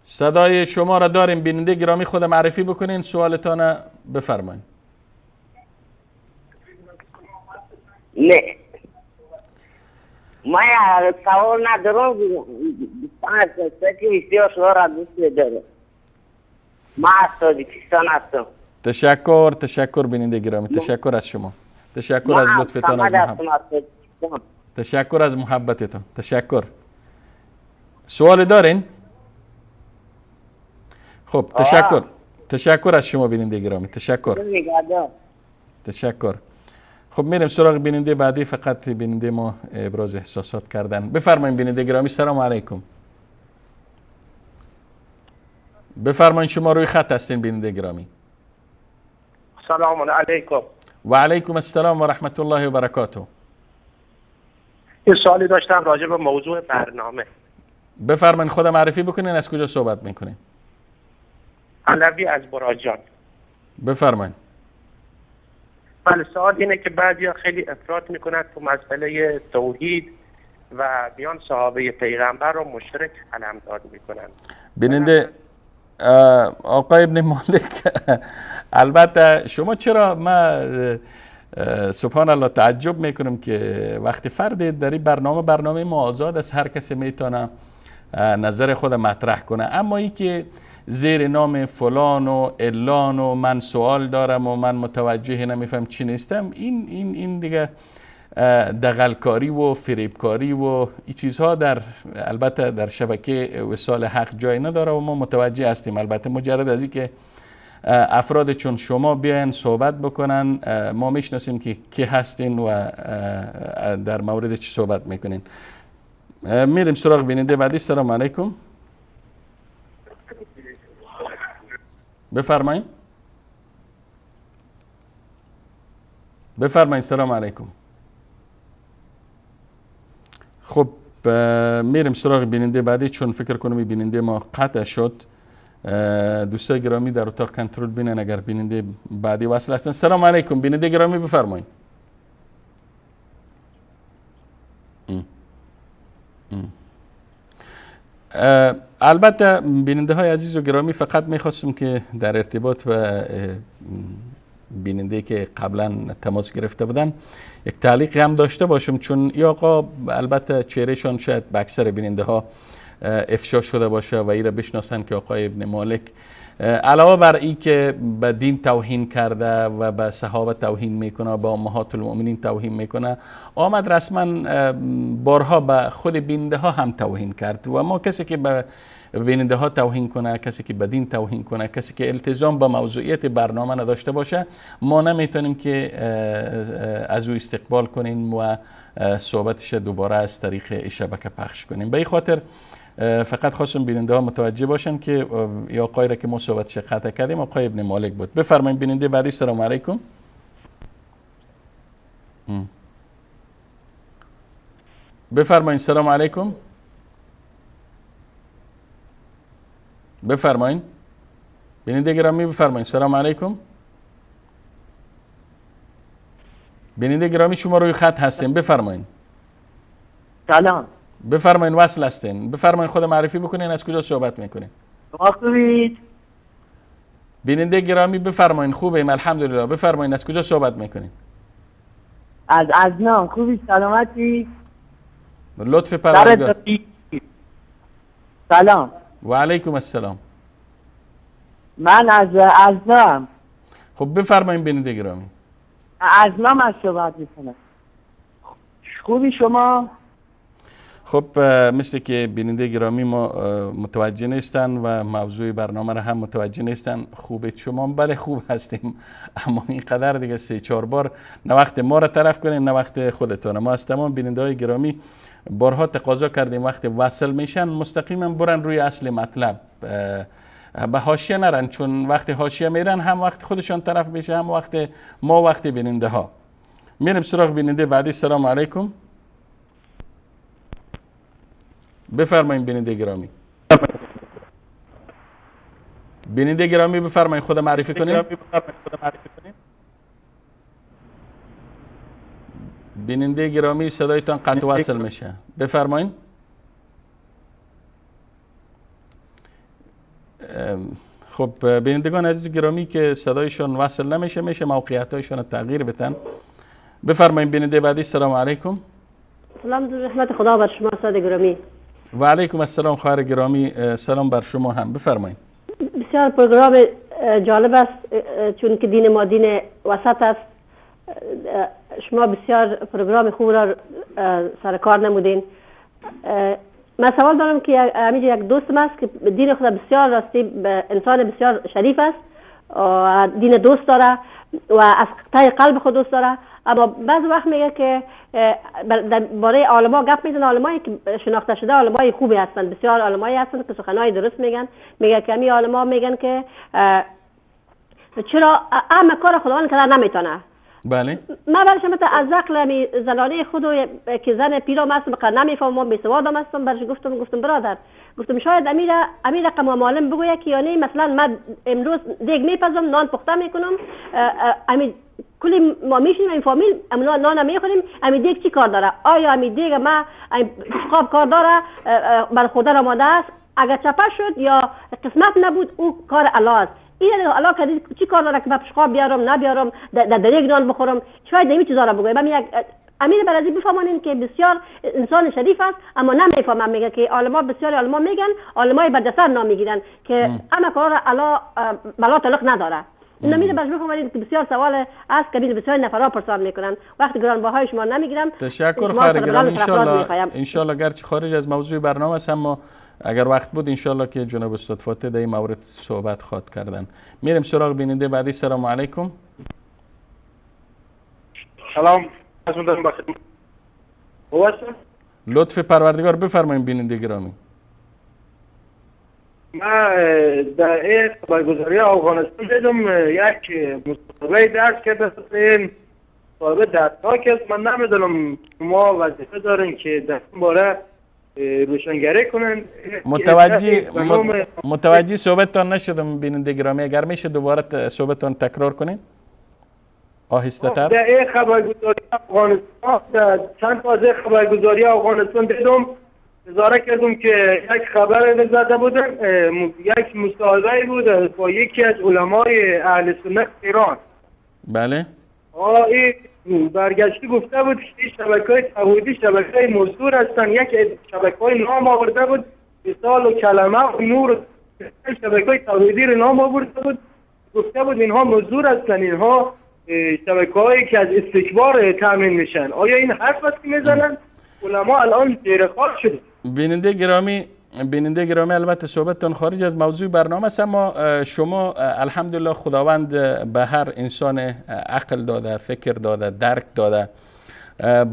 صدای شما را داریم بیننده گرامی، خود معرفی بکنین، سوالتان بفرمایید. نه ما سوال ندارم، بسیار شما را دوست دارم. ما از تاجیکستان هستم. تشکر، تشکر بیننده گرامی، تشکر از شما، تشکر از لطفتان، از محبت، تشکر از محبتتان، تشکر. سوال دارین؟ خب تشکر، تشکر از شما بیننده گرامی، تشکر. تشکر. خب میریم سراغ بیننده بعدی. فقط بیننده ما ابراز احساسات کردن. بفرمایید بیننده گرامی، سلام علیکم. بفرمایید، شما روی خط هستین بیننده گرامی. سلام علیکم. و علیکم السلام و رحمت الله و برکاته. یه سوالی داشتم راجع به موضوع برنامه. بفرمایید خود معرفی بکنین، از کجا صحبت میکنین؟ علوی از براجان. بفرمایید. بله، سوال اینه که بعضیا خیلی افراط میکنن تو مسئله توحید و بیان صحابه پیغمبر رو مشرک قلمداد میکنن. بیننده آقای ابن مالک، البته شما چرا، ما سبحان الله تعجب میکنم که وقتی فرد در این برنامه ما آزاد است، هر کسی میتونه نظر خود مطرح کنه، اما ای که زیر نام فلان و علان و من سوال دارم و من متوجه نمیفهم چی نیستم، این دیگه دغلکاری و فریبکاری و این چیزها در البته در شبکه وصال حق جای نداره و ما متوجه هستیم. البته مجرد از اینکه افراد چون شما بیاین صحبت بکنن، ما میشناسیم که کی هستین و در مورد چی صحبت میکنین. میریم سراغ بیننده بعدی. سلام علیکم. بفرمایید. بفرمایید. سلام علیکم. خب میریم سراغ بیننده بعدی، چون فکر کنم بیننده ما قطع شد. دوستای گرامی در اتاق کنترل بینن اگر بیننده بعدی وصل هستن. سلام علیکم بیننده گرامی، بفرمایید. البته بیننده های عزیز و گرامی، فقط میخواستم که در ارتباط با بیننده که قبلا تماس گرفته بودن یک تعلیق هم داشته باشم، چون ای آقا البته چهرهشان شاید به اکثر بیننده ها افشا شده باشه و ای را بشناسن که آقای ابن مالک علاوه بر ای که به دین توهین کرده و به صحابه توهین میکنه، به امهات المؤمنین توهین میکنه، آمد رسما بارها به خود بیننده ها هم توهین کرد. و ما کسی که به بیننده ها توهین کنه، کسی که به دین توهین کنه، کسی که التزام با موضوعیت برنامه نداشته باشه، ما نمیتونیم که از او استقبال کنیم و صحبتش دوباره از طریق شبکه پخش کنیم. به این خاطر فقط خواستم بیننده ها متوجه باشن که یا آقای را که ما صحبتش قطع کردیم آقای ابن مالک بود. بفرمایید بیننده بعدی. سلام علیکم. بفرمایید. سلام علیکم. بفرمایید بیننده گرامی، بفرمایید. سلام علیکم. بیننده گرامی شما روی خط هستین، بفرمایید. سلام. بفرمایید، وصل هستین. بفرمایید خود معرفی بکنین، از کجا صحبت میکنین؟ شما خوبید؟ بیننده گرامی بفرمایید. خوبیم الحمدلله. بفرمایید از کجا صحبت میکنین؟ از ازنام. خوبی؟ سلامتی؟ لطف پروردگار. سلام. و علیکم السلام. من از ازنام. خب بفرمایید بیننده گرامی. ازنام از صحبت میکنم. خوبی شما؟ خب مثل که بیننده گرامی ما متوجه نیستن و موضوع برنامه را هم متوجه نیستن. خوبه شما؟ بله خوب هستیم، اما اینقدر دیگه 3-4 بار نه وقت ما را طرف کنیم نه وقت خودتون. ما از تمام بیننده های گرامی بارها تقاضا کردیم وقت وصل میشن مستقیما برن روی اصل مطلب، به حاشیه نرن، چون وقت حاشیه میرن هم وقت خودشان طرف میشه هم وقت ما، وقت بیننده ها. میریم سراغ بیننده بعدی. سلام علیکم. بفرمایید بیننده گرامی. بیننده گرامی بفرمایید خود معرفی کنیم. بیننده گرامی صدایتان قطع وصل میشه. بفرمایید. خب بینندگان عزیز گرامی که صدایشان وصل نمیشه، میشه موقعیت‌هایشان تغییر بدن. بفرمایید بیننده بعدی. سلام علیکم. سلام رحمت خدا بر شما استاد گرامی. و علیکم السلام خواهر گرامی، سلام بر شما هم. بفرمایید. بسیار پروگرام جالب است، چون که دین ما دین وسط است. شما بسیار پروگرام خوب را سرکار نمودین. من سوال دارم که همینجا یک دوست من است که دین خود بسیار راستی انسان بسیار شریف است دین دوست داره و از ته قلب خود دوست داره، اما بعض وقت میگه که درباره عالما گپ میزنه، عالمایی که شناخته شده عالمای خوبی هستن، بسیار عالمایی هستن که سخنای درست میگن. میگه که امی عالما میگن که چرا اما کار خداوند کردن نمیتونه. بله، من برش از عقل زنانه خود که زن پیرام هستم بقدر نمیفهمم، بی سوادم هستم، برش گفتم برادر، گفتم شاید امیر رقم معلم بگویه که یعنی مثلا من امروز دیگ میپزم، نان پخته میکنم، امیر کلی ما میشینیم این فامیل نان میخوریم، امیر دیگ چی کار داره؟ آیا امیر دیگ ما خواب کار داره؟ بر خوردن آماده است؟ اگر چپه شد یا قسمت نبود او کار الله است. این الله که چی کار داره که من پشقاب بیارم نبیارم در دریگ نان بخورم؟ شاید این چیزا را بگویم. من یک امیر برازی بفهمانین که بسیار انسان شریف است، اما نمیفهمم. میگه که عالما، بسیار عالما میگن، عالمای برجسته نام میگیرن که اما کار الله بلا تعلق نداره. این امیر برش بفهمانین که بسیار سوال است که بسیار نفرا پرسان میکنن. وقتی گرانبهای شما نمیگیرم. تشکر خواهر گرامی. ان شاء الله گرچه خارج از موضوع برنامه است، اما اگر وقت بود انشالله که جناب استاد فاتح در این مورد صحبت خواد کردن. میریم سراغ بیننده بعدی. سلام علیکم. سلام. لطف پروردگار بفرمایید بیننده گرامی. من در این خبرگزاری افغانستان دیدم یک مصاحبه درج کرده، این مصاحبه دردناک است. من نمیدونم شما وظیفه دارین که در این باره روشنگری کنن. متوجه صحبتتان نشدم بیننده گرامی، اگر میشه دوباره صحبتتان تکرار کنین آهسته تر. در این خبرگزاری افغانستان، در چند تا از خبرگزاری افغانستان دیدم نظاره کردم که یک خبر زده بودن، یک مصاحبه بود با یکی از علمای اهل سنت ایران. بله. این برگشتی گفته بود که شبکه‌های توحیدی شبکه‌های مزدور هستند، یک شبکه‌های نام آورده بود، مثال و کلمه و نور، شبکه‌های توحیدی رو نام آورده بود، گفته بود اینها مزدور هستند، اینها شبکه‌هایی که از استکبار تامین میشن. آیا این حرف است که میزنن؟ علما الان زیر خاک شده. بیننده گرامی، البته صحبتتان خارج از موضوع برنامه است، اما شما الحمدلله خداوند به هر انسان عقل داده، فکر داده، درک داده،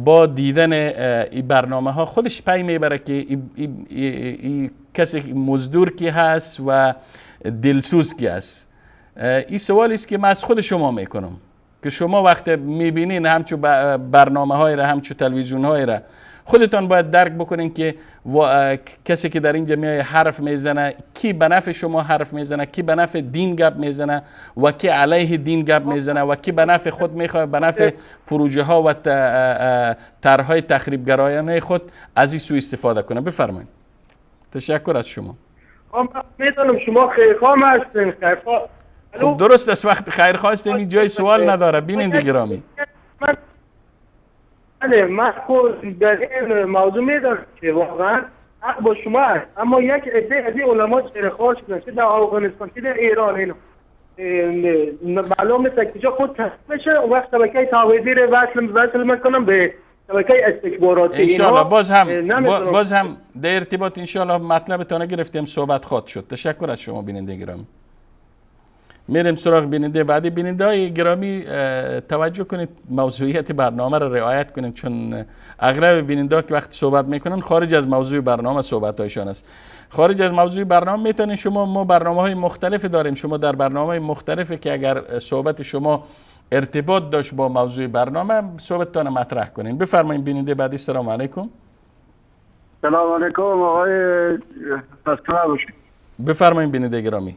با دیدن این برنامه ها خودش پی میبره که این کسی مزدور کی هست و دلسوز کی هست. این سوالی است که من از خود شما میکنم که شما وقت میبینین همچو برنامه های را، همچو تلویزیون های را، خودتان باید درک بکنین که کسی که در اینجا میای حرف میزنه کی به نفع شما حرف میزنه، کی به نفع دین گپ میزنه و کی علیه دین گپ میزنه و کی به نفع خود میخواد، به نفع پروژه ها و طرح‌های تخریبگرایانه خود از این سوء استفاده کنه. بفرمایید. تشکر از شما. میدونم شما خیرخواه هستین. خیرخواه. خب درست است، وقت خیرخواه هستین این جای سوال نداره. بیننده گرامی، بله من خود در این موضوع میدونم که واقعا حق با شما است، اما یک عده از این علما چرخوار شدن، چه در افغانستان چه در ایران، اینا معلوم نیست کجا خود تصمیم بشه. اون وقت شبکه توحیدی رو وصل میکنم به شبکه استکباراتی. انشالله باز هم در ارتباط انشالله مطلبتان گرفتیم، صحبت خواهد شد. تشکر از شما بیننده گرامی. میریم سراغ بیننده بعدی. بیننده های گرامی توجه کنید، موضوعیت برنامه را رعایت کنید، چون اغلب بیننده ها که وقتی صحبت میکنن خارج از موضوع برنامه صحبت هایشان است. خارج از موضوع برنامه میتونید شما، ما برنامه های مختلف داریم، شما در برنامه مختلفی که اگر صحبت شما ارتباط داشت با موضوع برنامه صحبتتان مطرح کنین. بفرمایید بیننده بعدی. سلام علیکم. سلام علیکم آقای بفرمایید بیننده گرامی.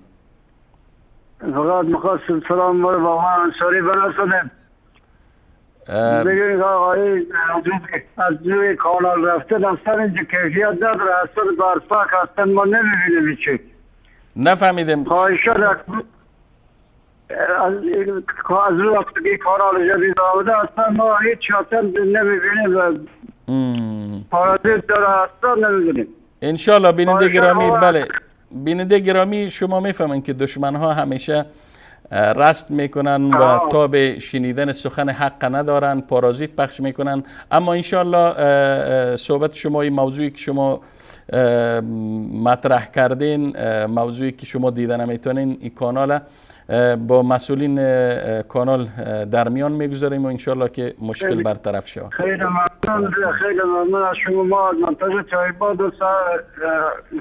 فقط میخواستم سلام با انصاری برسونم. بگوید آقای از روی کانال رفته اصلا اینجا کیفیت نداره، اصلا برفک اصلا ما نمیبینیم هیچی. نفهمیدم. خواهشات از روی کانال جدید آمده اصلا ما هیچ اصلا نمیبینیم، پارازیت داره اصلا نمیبینیم. انشالله بیننده گرامی، بله بیننده گرامی، شما میفهمین که دشمن ها همیشه رست میکنن و تا به شنیدن سخن حق ندارن، پارازیت پخش میکنن. اما انشالله صحبت شما، این موضوعی که شما مطرح کردین، موضوعی که شما دیده نمیتونین، این کانال با مسئولین کانال در میان میگذاریم و انشالله که مشکل برطرف شود. خیلی ممنون، خیلی ممنون از شما. ما از منطقه چایباد و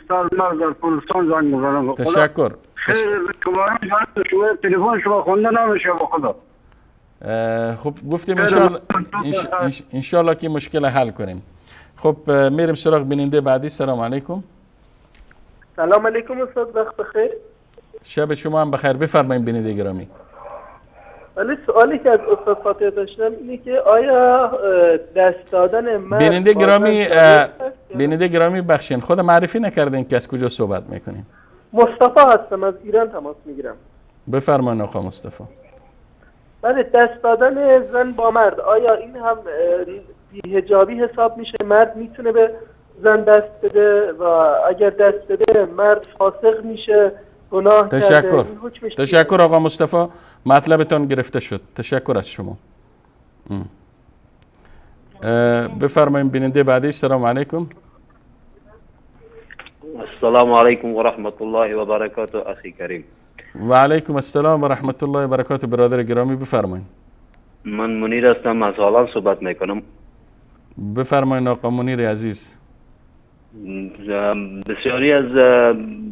سر مرز در پولستان زنگ میزنم. تشکر. خیلی شما تلفن شما خونده نمیشه با خدا. خب گفتیم انشالله که مشکل حل کنیم. خب میریم سراغ بیننده بعدی. سلام علیکم. سلام علیکم استاد، وقت بخیر. شب شما هم بخیر. بفرمایید بیننده گرامی. ولی سوالی که از استاد فاطمه داشتم اینه که آیا دست دادن مرد بیننده گرامی، بیننده گرامی بخشین خود معرفی نکردین که از کجا صحبت میکنین؟ مصطفی هستم، از ایران تماس میگیرم. بفرمایید آقا مصطفی. بله، دست دادن زن با مرد آیا این هم بی‌حجابی حساب میشه؟ مرد میتونه به زن دست بده و اگر دست بده مرد فاسق میشه، گناه کرده؟ تشکر. تشکر آقا مصطفی، مطلبتان گرفته شد. تشکر از شما. بفرمایید بیننده بعدی. سلام علیکم. السلام علیکم و رحمت الله و برکاته اخی کریم. و علیکم السلام و رحمت الله و برکاته برادر گرامی، بفرمایید. من منیر هستم، از هالند صحبت میکنم. بفرمایید آقا منیر عزیز. بسیاری از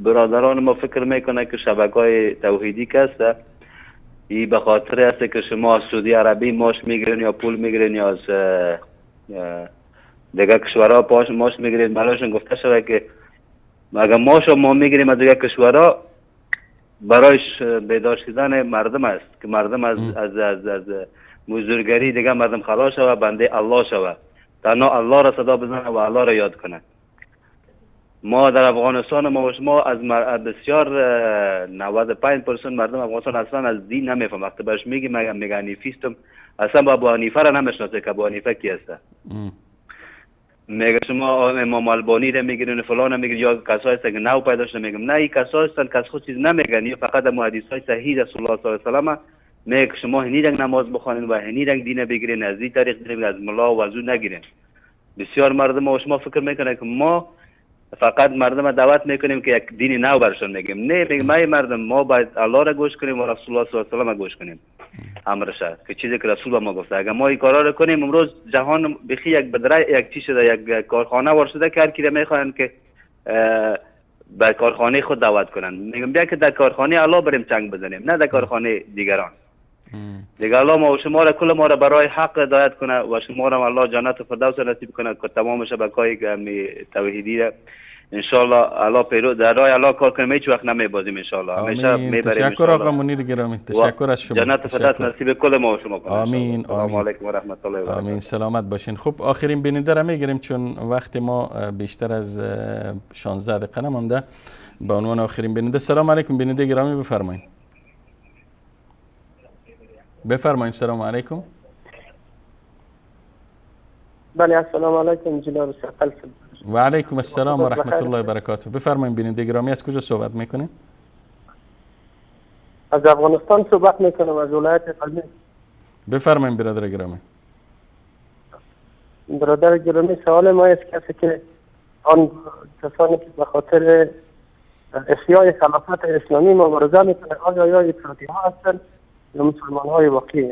برادران ما فکر میکنه که شبکه‌های توحیدی که هست ای به خاطر است که شما از سعودی عربی ماش میگیرین یا پول میگیرین یا از دیگه کشورها پاش ماش میگیرین. برایشون گفته شده که اگر ماش ما میگیریم از دیگه کشورها برایش بیدار شدن مردم است که مردم از از از از مزدورگری دیگه مردم خلاص شوه، بنده الله شوه، تنها الله را صدا بزنه و الله را یاد کنه. ما در افغانستان ما و شما از بسیار 95% مردم افغانستان اصلا از دین نمیفهم. وقتی برش میگی میگه حنیفیستم، اصلا با ابو حنیفه را نمیشناسه که ابو حنیفه کی است. میگه شما امام البانی را میگیرین فلان میگیرین یا کسایی هستن که نو پیدا شده. میگم نه، این کسایی هستن که از خود چیز نمیگن، یا فقط حدیث های صحیح رسول الله صلی الله علیه و سلم میگه شما هنی رنگ نماز بخوانین و هنی رنگ دین بگیرین، از این طریق دین از ملا و از او نگیرین. بسیار مردم ما و شما فکر میکنه که ما فقط مردم دعوت میکنیم که یک دین نو برشون میگیم. نه، میگم ای مردم ما باید الله را گوش کنیم و رسول الله صلی الله علیه و سلم گوش کنیم، امرش که چیزی که رسول ما گفته. اگر ما این کارا رو کنیم امروز جهان بخی یک بدره یک چی شده، یک کارخانه وار شده که هر کی میخواهند که به کارخانه خود دعوت کنن. میگم بیا که در کارخانه الله بریم چنگ بزنیم، نه در کارخانه دیگران. دیگه الله ما و شما را کل ما را برای حق هدایت کنه و شما را الله جنت فردوس نصیب کنه که تمام شبکه‌های توحیدی را ان شاء الله الله پیرو در راه الله کار کنیم، هیچ وقت نمیبازیم ان شاء الله. همیشه میبریم. تشکر آقا منیر گرامی، تشکر از شما. جنت فردوس نصیب کل ما و شما کنه. آمین. السلام علیکم و رحمت الله و برکاته. آمین، سلامت باشین. خب آخرین بیننده را میگیریم چون وقت ما بیشتر از 16 دقیقه نمانده. به عنوان آخرین بیننده، سلام علیکم بیننده گرامی، بفرمایید. بفرمایید. سلام علیکم. بله، السلام علیکم جناب سقل. و علیکم السلام و رحمت الله و برکاته. بفرمایید بیننده گرامی، از کجا صحبت میکنید؟ از افغانستان صحبت میکنم، از ولایت غزنی. بفرمایید برادر گرامی. برادر گرامی، سوال ما است کسی که آن کسانی که به خاطر احیای خلافت اسلامی مبارزه میکنه آیا یا افراطی ها هستند یا مسلمان های واقعی؟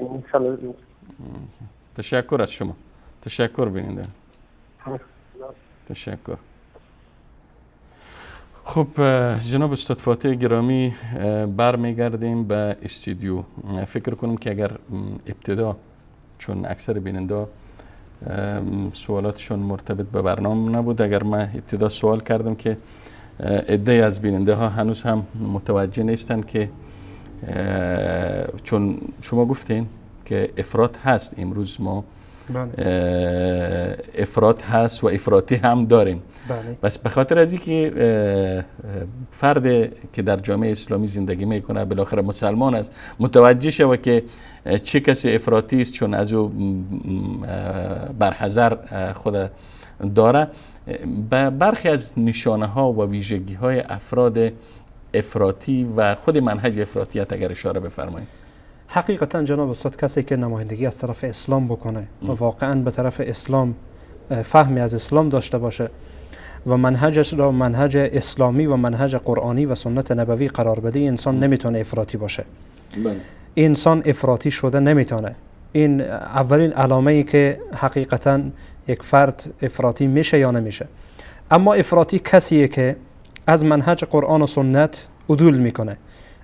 تشکر از شما. تشکر بیننده. تشکر. خب جناب استاد فاتح گرامی، برمیگردیم به استودیو. فکر کنم که اگر ابتدا، چون اکثر بیننده سوالاتشون مرتبط به برنامه نبود، اگر من ابتدا سوال کردم که عده‌ای از بیننده ها هنوز هم متوجه نیستن که چون شما گفتین که افراط هست، امروز ما بله. افراط هست و افراطی هم داریم. بله. بس به خاطر از اینکه فرد که در جامعه اسلامی زندگی میکنه بالاخره مسلمان است، متوجه شود که چه کسی افراطی است، چون از او برحذر خود داره. به برخی از نشانه ها و ویژگی های افراد افراطی و خود منهج افراطیت اگر اشاره بفرمایید. حقیقتا جناب استاد، کسی که نمایندگی از طرف اسلام بکنه و واقعا به طرف اسلام فهمی از اسلام داشته باشه، و منهجش را منهج اسلامی و منهج قرآنی و سنت نبوی قرار بده، انسان نمیتونه افراطی باشه. بله. انسان افراطی شده نمیتونه. این اولین علامه ای که حقیقتا یک فرد افراطی میشه یا نمیشه. اما افراطی کسیه که از منهج قرآن و سنت عدول میکنه،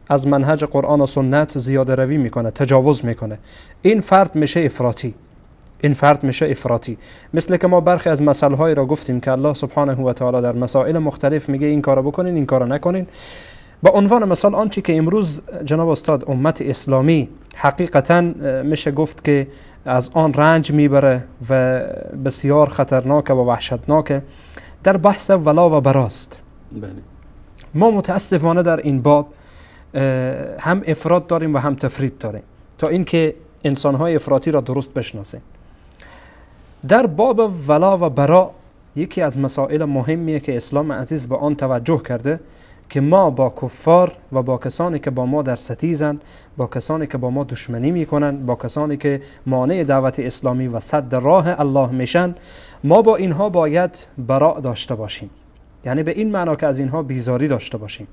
از منهج قرآن و سنت زیاده روی میکنه، تجاوز میکنه، این فرد میشه افراطی. این فرد میشه افراطی. مثل که ما برخی از مسائل های را گفتیم که الله سبحانه و تعالی در مسائل مختلف میگه این کارو بکنین، این کارو نکنین. با عنوان مثال آنچه که امروز جناب استاد امت اسلامی حقیقتا میشه گفت که از آن رنج میبره و بسیار خطرناک و وحشتناک، در بحث ولا و براست. بله. ما متاسفانه در این باب هم افراط داریم و هم تفرید داریم تا اینکه انسانهای افراطی را درست بشناسیم. در باب ولا و برا یکی از مسائل مهمیه که اسلام عزیز به آن توجه کرده که ما با کفار و با کسانی که با ما در ستیزن، با کسانی که با ما دشمنی میکنن، با کسانی که مانع دعوت اسلامی و سد راه الله میشن، ما با اینها باید براء داشته باشیم. یعنی به این معنا که از اینها بیزاری داشته باشیم.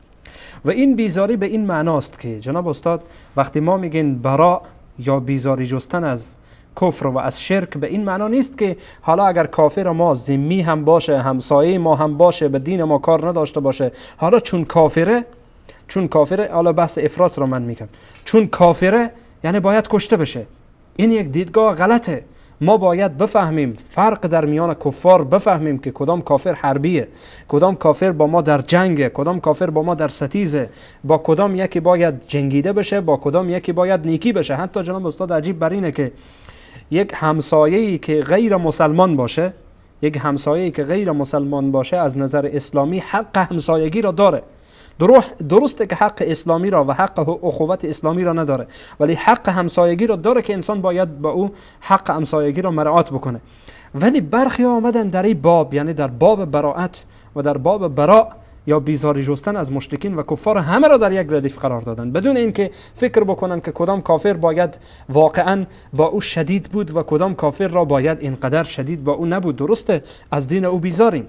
و این بیزاری به این معناست که جناب استاد وقتی ما میگین براء یا بیزاری جستن از کفر و از شرک، به این معنا نیست که حالا اگر کافر ما ذمی هم باشه، همسایه ما هم باشه، به دین ما کار نداشته باشه، حالا چون کافره، حالا بحث افراط رو من میگم، چون کافره یعنی باید کشته بشه. این یک دیدگاه غلطه. ما باید بفهمیم فرق در میان کفار، بفهمیم که کدام کافر حربیه، کدام کافر با ما در جنگه، کدام کافر با ما در ستیزه، با کدام یکی باید جنگیده بشه، با کدام یکی باید نیکی بشه. حتی جناب استاد عجیب بر اینه که یک همسایه‌ای که غیر مسلمان باشه، یک همسایه‌ای که غیر مسلمان باشه از نظر اسلامی حق همسایگی را داره. درسته که حق اسلامی را و حق اخوت اسلامی را نداره، ولی حق همسایگی را داره که انسان باید با او حق همسایگی را مراعات بکنه. ولی برخی آمدن در این باب، یعنی در باب براعت و در باب براء یا بیزاری جستن از مشرکین و کفار، همه را در یک ردیف قرار دادن بدون اینکه فکر بکنن که کدام کافر باید واقعا با او شدید بود و کدام کافر را باید اینقدر شدید با او نبود. درسته از دین او بیزاریم،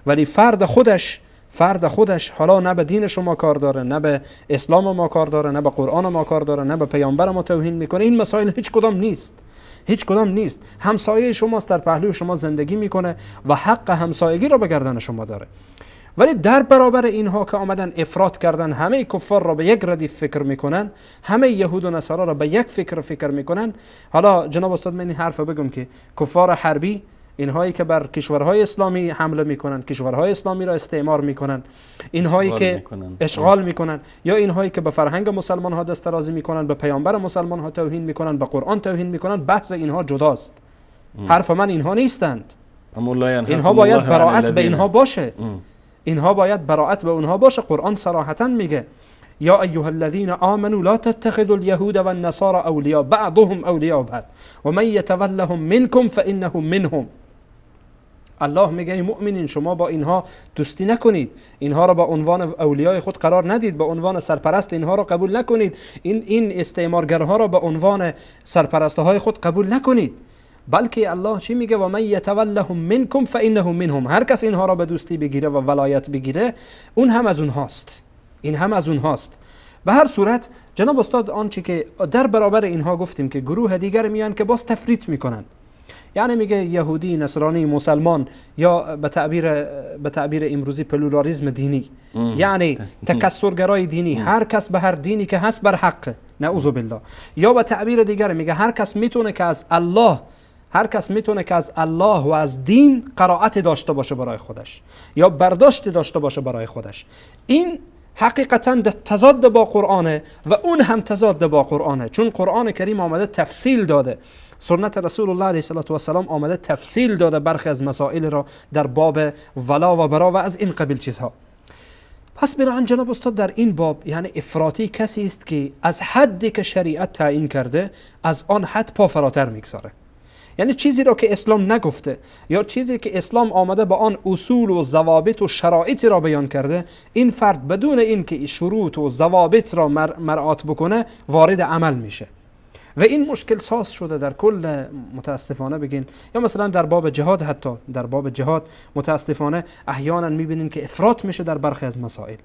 ولی فرد خودش حالا نه به دین شما کار داره، نه به اسلام ما کار داره، نه به قرآن ما کار داره، نه به پیامبر ما توهین میکنه. این مسائل هیچ کدام نیست، هیچ کدام نیست. همسایه شماست، در پهلوی شما زندگی میکنه و حق همسایگی را به گردن شما داره. ولی در برابر اینها که آمدن افراط کردن، همه کفار را به یک ردیف فکر میکنن، همه یهود و نصارا را به یک فکر میکنن. حالا جناب استاد من این حرف بگم که کفار حربی، اینهایی که بر کشورهای اسلامی حمله میکنن، کشورهای اسلامی را استعمار میکنن، اینهایی که اشغال میکنن، یا اینهایی که به فرهنگ مسلمان ها دست درازی میکنن، به پیامبر مسلمان ها توهین میکنن، به قرآن توهین میکنن، بحث اینها جداست. حرف من اینها نیستند. اینها باید براعت به اینها باشه. اینها باید براعت به اونها باشه. قرآن صراحتا میگه یا ایها الذین آمنوا لا تتخذوا اليهود والنصارى اولیاء بعضهم اولیاء بعض ومن يتولهم منكم فانه منهم. الله میگه ای مؤمنین شما با اینها دوستی نکنید، اینها را با عنوان اولیای خود قرار ندید، با عنوان سرپرست اینها را قبول نکنید، این استعمارگرها را به عنوان سرپرستهای خود قبول نکنید، بلکه الله چی میگه؟ و من یتولهم منکم فانه منهم. هر کس اینها را به دوستی بگیره و ولایت بگیره اون هم از اونهاست، این هم از اونهاست. به هر صورت جناب استاد آنچه که در برابر اینها گفتیم که گروه دیگر میان که باز تفریط میکنن، یعنی میگه یهودی، نصرانی، مسلمان، یا به تعبیر امروزی پلورالیسم دینی، یعنی تکثرگرای دینی، هر کس به هر دینی که هست بر حقه، نعوذ بالله. یا به تعبیر دیگر میگه هر کس میتونه که از الله، هر کس میتونه که از الله و از دین قرائت داشته باشه برای خودش یا برداشت داشته باشه برای خودش. این حقیقتا تضاد با قرآنه و اون هم تضاد با قرآنه، چون قرآن کریم آمده تفصیل داده، سنت رسول الله علیه الصلاة والسلام آمده تفصیل داده برخی از مسائل را در باب ولا و برا و از این قبیل چیزها. پس بنابراین جناب استاد در این باب، یعنی افراطی کسی است که از حدی که شریعت تعیین کرده از آن حد پا فراتر میگذاره، یعنی چیزی را که اسلام نگفته یا چیزی که اسلام آمده با آن اصول و ضوابط و شرایط را بیان کرده، این فرد بدون اینکه شروط و ضوابط را مراعات بکنه وارد عمل میشه. و این مشکل ساز شده در کل متاسفانه بگین. یا مثلا در باب جهاد، حتی در باب جهاد متاسفانه احیانا میبینین که افراط میشه در برخی از مسائل.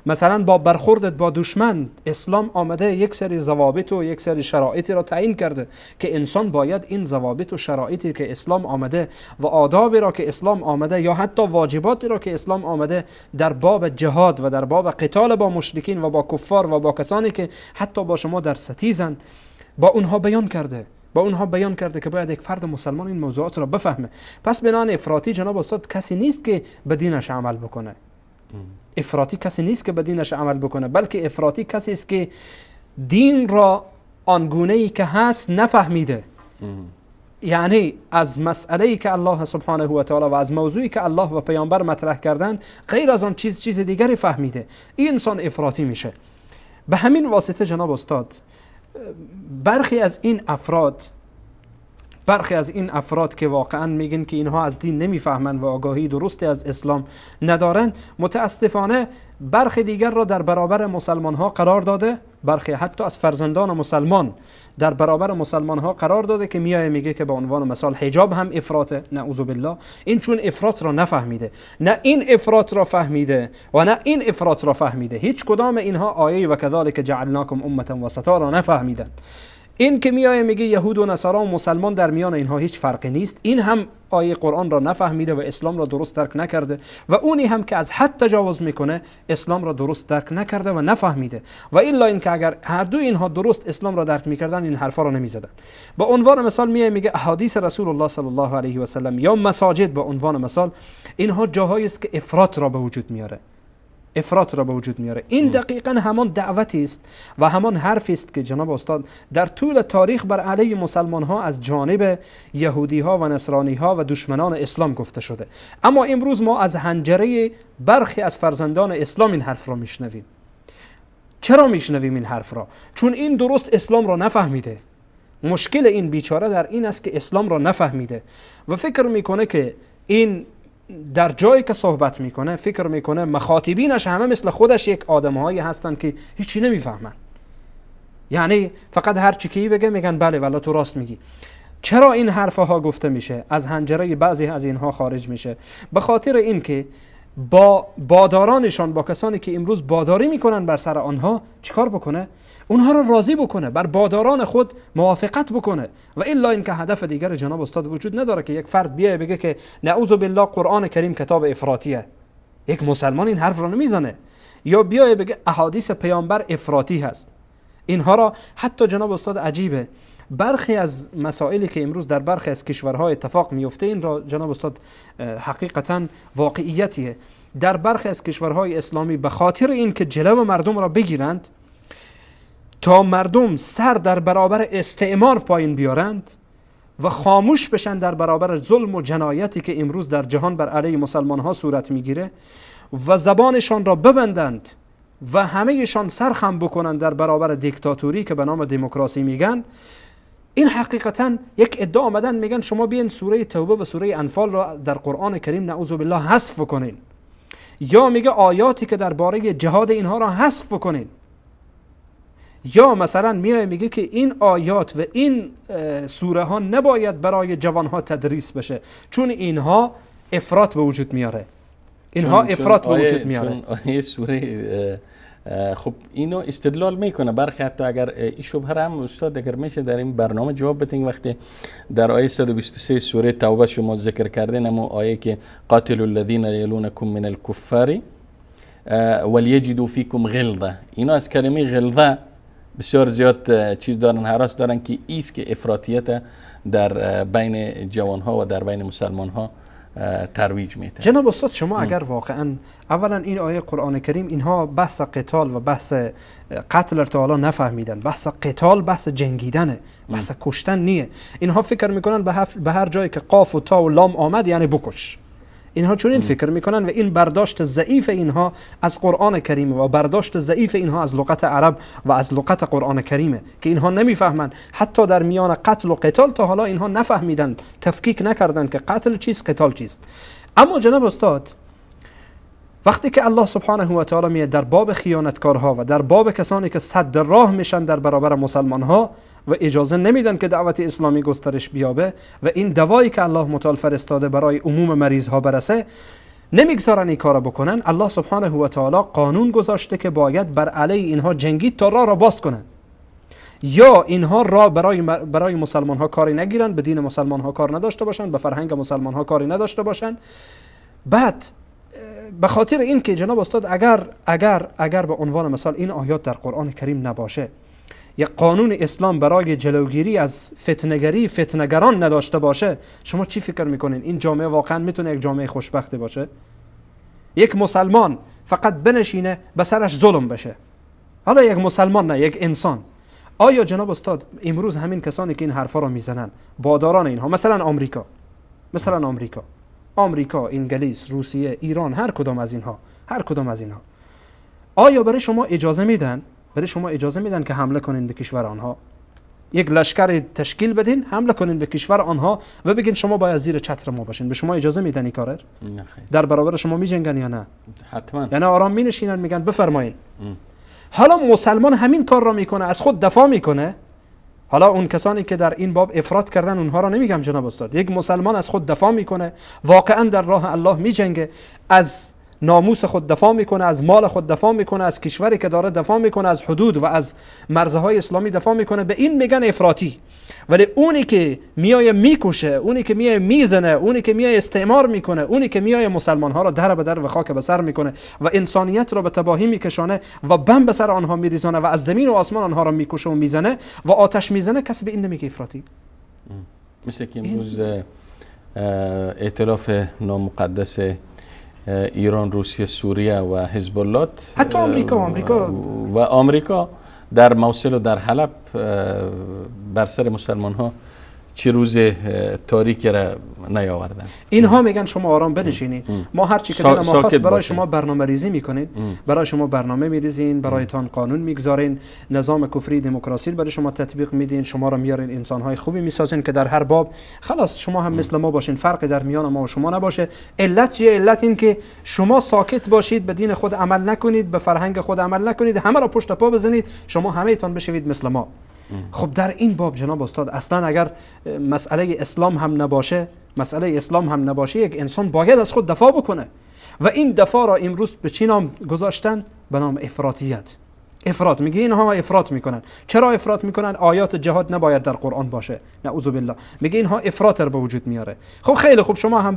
مثلا با برخوردت با دشمن، اسلام آمده یک سری ضوابط و یک سری شرایطی را تعیین کرده که انسان باید این ضوابط و شرایطی که اسلام آمده و آدابی را که اسلام آمده یا حتی واجباتی را که اسلام آمده در باب جهاد و در باب قتال با مشرکین و با کفار و با کسانی که حتی با شما در ستیزن، با اونها بیان کرده، با اونها بیان کرده که باید یک فرد مسلمان این موضوعات را بفهمه. پس بنان افراطی جناب استاد کسی نیست که به دینش عمل بکنه. افراطی کسی نیست که به دینش عمل بکنه، بلکه افراطی کسی است که دین را آنگونه ای که هست نفهمیده. یعنی از مسئله ای که الله سبحانه و تعالی و از موضوعی که الله و پیامبر مطرح کردن غیر از آن چیز دیگری فهمیده. این انسان افراطی میشه. به همین واسطه جناب استاد برخی از این افراد که واقعا میگن که اینها از دین نمیفهمن و آگاهی درستی از اسلام ندارن، متاسفانه برخی دیگر را در برابر مسلمان ها قرار داده، برخی حتی از فرزندان مسلمان در برابر مسلمان ها قرار داده که میای میگه که به عنوان مثال حجاب هم افراطه، نعوذ بالله. این چون افراط را نفهمیده، نه این افراط را فهمیده و نه این افراط را فهمیده. هیچ کدام اینها آیه و کذالک جعلناکم امه وسطا را نفهمیدن. این که میایه میگه یهود و نصارا و مسلمان در میان اینها هیچ فرقی نیست، این هم آیه قرآن را نفهمیده و اسلام را درست درک نکرده، و اونی هم که از حد تجاوز میکنه اسلام را درست درک نکرده و نفهمیده. و الا اینکه اگر هر دو اینها درست اسلام را درک میکردن این حرفا را نمیزدن. با عنوان مثال میایه میگه احادیث رسول الله صلی الله علیه و سلم یا مساجد با عنوان مثال، اینها جاهایی است که افراط را به وجود میاره، افراط را به وجود میاره. این دقیقا همان دعوتی است و همان حرفی است که جناب استاد در طول تاریخ بر علیه مسلمان ها از جانب یهودی ها و نصرانی ها و دشمنان اسلام گفته شده. اما امروز ما از حنجره برخی از فرزندان اسلام این حرف را میشنویم. چرا میشنویم این حرف را؟ چون این درست اسلام را نفهمیده. مشکل این بیچاره در این است که اسلام را نفهمیده و فکر میکنه که این در جایی که صحبت میکنه فکر میکنه مخاطبینش همه مثل خودش یک آدمهایی هستن که هیچی نمیفهمن، یعنی فقط هر چی که بگه میگن بله والا تو راست میگی. چرا این حرفها گفته میشه، از حنجره بعضی از اینها خارج میشه؟ به خاطر اینکه با بادارانشان، با کسانی که امروز باداری میکنن بر سر آنها چیکار بکنه؟ اونها را راضی بکنه، بر باداران خود موافقت بکنه. و الا اینکه هدف دیگر جناب استاد وجود نداره که یک فرد بیای بگه که نعوذ بالله قرآن کریم کتاب افراطیه. یک مسلمان این حرف را نمیزنه. یا بیای بگه احادیث پیامبر افراطی هست. اینها را حتی جناب استاد عجیبه، برخی از مسائلی که امروز در برخی از کشورها اتفاق میفته، این را جناب استاد حقیقتا واقعیتیه. در برخی از کشورهای اسلامی به خاطر اینکه جلو مردم را بگیرند تا مردم سر در برابر استعمار پایین بیارند و خاموش بشن در برابر ظلم و جنایتی که امروز در جهان بر علیه مسلمان ها صورت میگیره و زبانشان را ببندند و همهشان سرخم بکنند در برابر دیکتاتوری که به نام دموکراسی میگن، این حقیقتا یک ادعا آمدن میگن شما بیاین سوره توبه و سوره انفال را در قرآن کریم نعوذ بالله حذف کنین، یا میگه آیاتی که درباره جهاد اینها را حذف کنین، یا مثلا میای میگه که این آیات و این سوره ها نباید برای جوان ها تدریس بشه چون اینها افراط به وجود میاره. اینها افراط به وجود میاره. چون آیه سوره خب اینو استدلال میکنه برخی، حتی اگر این شبهه هم استاد اگر میشه در این برنامه جواب بدین، وقتی در آیه 123 سوره توبه شما ذکر کردین، اما آیه که قاتل الذین یلونکم من الکفار ولیجدوا فیکم غلظه، اینا از کلمه غلظه بسیار زیاد چیز دارن، هراس دارن که ایست که افراطیت در بین جوانها و در بین مسلمان ها ترویج میده. جناب استاد شما اگر واقعا اولا این آیه قرآن کریم، اینها بحث قتال و بحث قتل تا حالا نفهمیدن. بحث قتال بحث جنگیدنه، بحث کشتن نیه. اینها فکر میکنن به هر جایی که قاف و تا و لام آمد یعنی بکش. اینها چنین فکر میکنن و این برداشت ضعیف اینها از قرآن کریم و برداشت ضعیف اینها از لغت عرب و از لغت قرآن کریمه که اینها نمیفهمن. حتی در میان قتل و قتال تا حالا اینها نفهمیدن، تفکیک نکردن که قتل چیست قتال چیست. اما جناب استاد وقتی که الله سبحانه و تعالی میاد در باب خیانتکارها و در باب کسانی که سد راه میشن در برابر مسلمان ها و اجازه نمیدن که دعوت اسلامی گسترش بیابه و این دوایی که الله متعال فرستاده برای عموم مریض ها برسه، نمیگذارن این کارا بکنن. الله سبحانه و تعالی قانون گذاشته که باید بر علیه اینها جنگید تا راه را باز کنن، یا اینها را برای مسلمان ها کاری نگیرن، به دین مسلمان ها کار نداشته باشن، به فرهنگ مسلمان ها کاری نداشته باشن. بعد به خاطر این که جناب استاد اگر اگر اگر به عنوان مثال این آیات در قرآن کریم نباشه، یک قانون اسلام برای جلوگیری از فتنگری فتنگران نداشته باشه، شما چی فکر میکنین این جامعه واقعا میتونه یک جامعه خوشبخت باشه؟ یک مسلمان فقط بنشینه به سرش ظلم بشه، حالا یک مسلمان نه، یک انسان. آیا جناب استاد امروز همین کسانی که این حرفا رو میزنن، باداران اینها، مثلا آمریکا، انگلیس، روسیه، ایران، هر کدام از اینها، آیا برای شما اجازه میدن؟ برای شما اجازه میدن که حمله کنین به کشور آنها؟ یک لشکر تشکیل بدین، حمله کنین به کشور آنها و بگین شما باید زیر چتر ما باشین. به شما اجازه میدن این کار؟ نه. در برابر شما میجنگن یا نه؟ حتما. یعنی آرام مینشینن میگن بفرمایین. حالا مسلمان همین کار را میکنه، از خود دفاع میکنه. حالا اون کسانی که در این باب افراط کردن اونها را نمیگم جناب استاد. یک مسلمان از خود دفاع میکنه، واقعا در راه الله میجنگه، از ناموس خود دفاع میکنه، از مال خود دفاع میکنه، از کشوری که داره دفاع میکنه، از حدود و از مرزهای اسلامی دفاع میکنه. به این میگن افراطی. ولی اونی که میای میکشه، اونی که میای میزنه، اونی که میای استعمار میکنه، اونی که میای مسلمان ها را در به در و خاک به سر میکنه و انسانیت را به تباهی میکشانه و بم به سر آنها میریزانه و از زمین و آسمان آنها را میکشه و میزنه و آتش میزنه، کسی به این نمیگه افراطی. مثل که امروز ائتلاف نامقدس ایران، روسیه، سوریه و حزب الله، حتی آمریکا در موصل و در حلب بر سر مسلمان ها چه روز تاریکی را نیاوردن. اینها میگن شما آرام بنشینید، ما هر چی که دلمان خواست برای شما برنامه ریزی میکنید، برای شما برنامه میریزین، برایتان قانون میگذارین، نظام کفری دموکراسی برای شما تطبیق میدین، شما را میارین انسانهای خوبی میسازین که در هر باب خلاص شما هم مثل ما باشین، فرقی در میان ما و شما نباشه. علت چیه؟ علت این که شما ساکت باشید، به دین خود عمل نکنید، به فرهنگ خود عمل نکنید، همه را پشت پا بزنید، شما همه تان بشوید مثل ما. خب در این باب جناب استاد اصلا اگر مسئله اسلام هم نباشه، مسئله اسلام هم نباشه، یک انسان باید از خود دفاع بکنه و این دفاع را امروز به چی نام گذاشتن؟ به نام افراطیت. افراط میگه اینها افراط میکنن. چرا افراط میکنن؟ آیات جهاد نباید در قرآن باشه، نعوذ بالله. میگه اینها افراط رو به وجود میاره. خب خیلی خوب، شما هم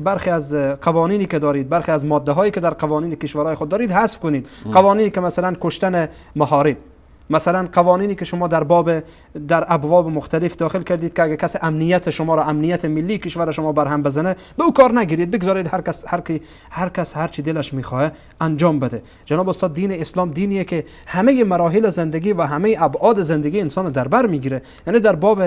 برخی از قوانینی که دارید، برخی از ماده هایی که در قوانین کشورهای خود دارید حذف کنید. قوانینی که مثلا کشتن محارب، مثلا قوانینی که شما در باب در ابواب مختلف داخل کردید که اگه کس امنیت شما را، امنیت ملی کشور شما برهم بزنه، به او کار نگیرید، بگذارید هر کس هر چی دلش میخواه انجام بده. جناب استاد دین اسلام دینیه که همه مراحل زندگی و همه ابعاد زندگی انسان در بر میگیره. یعنی در باب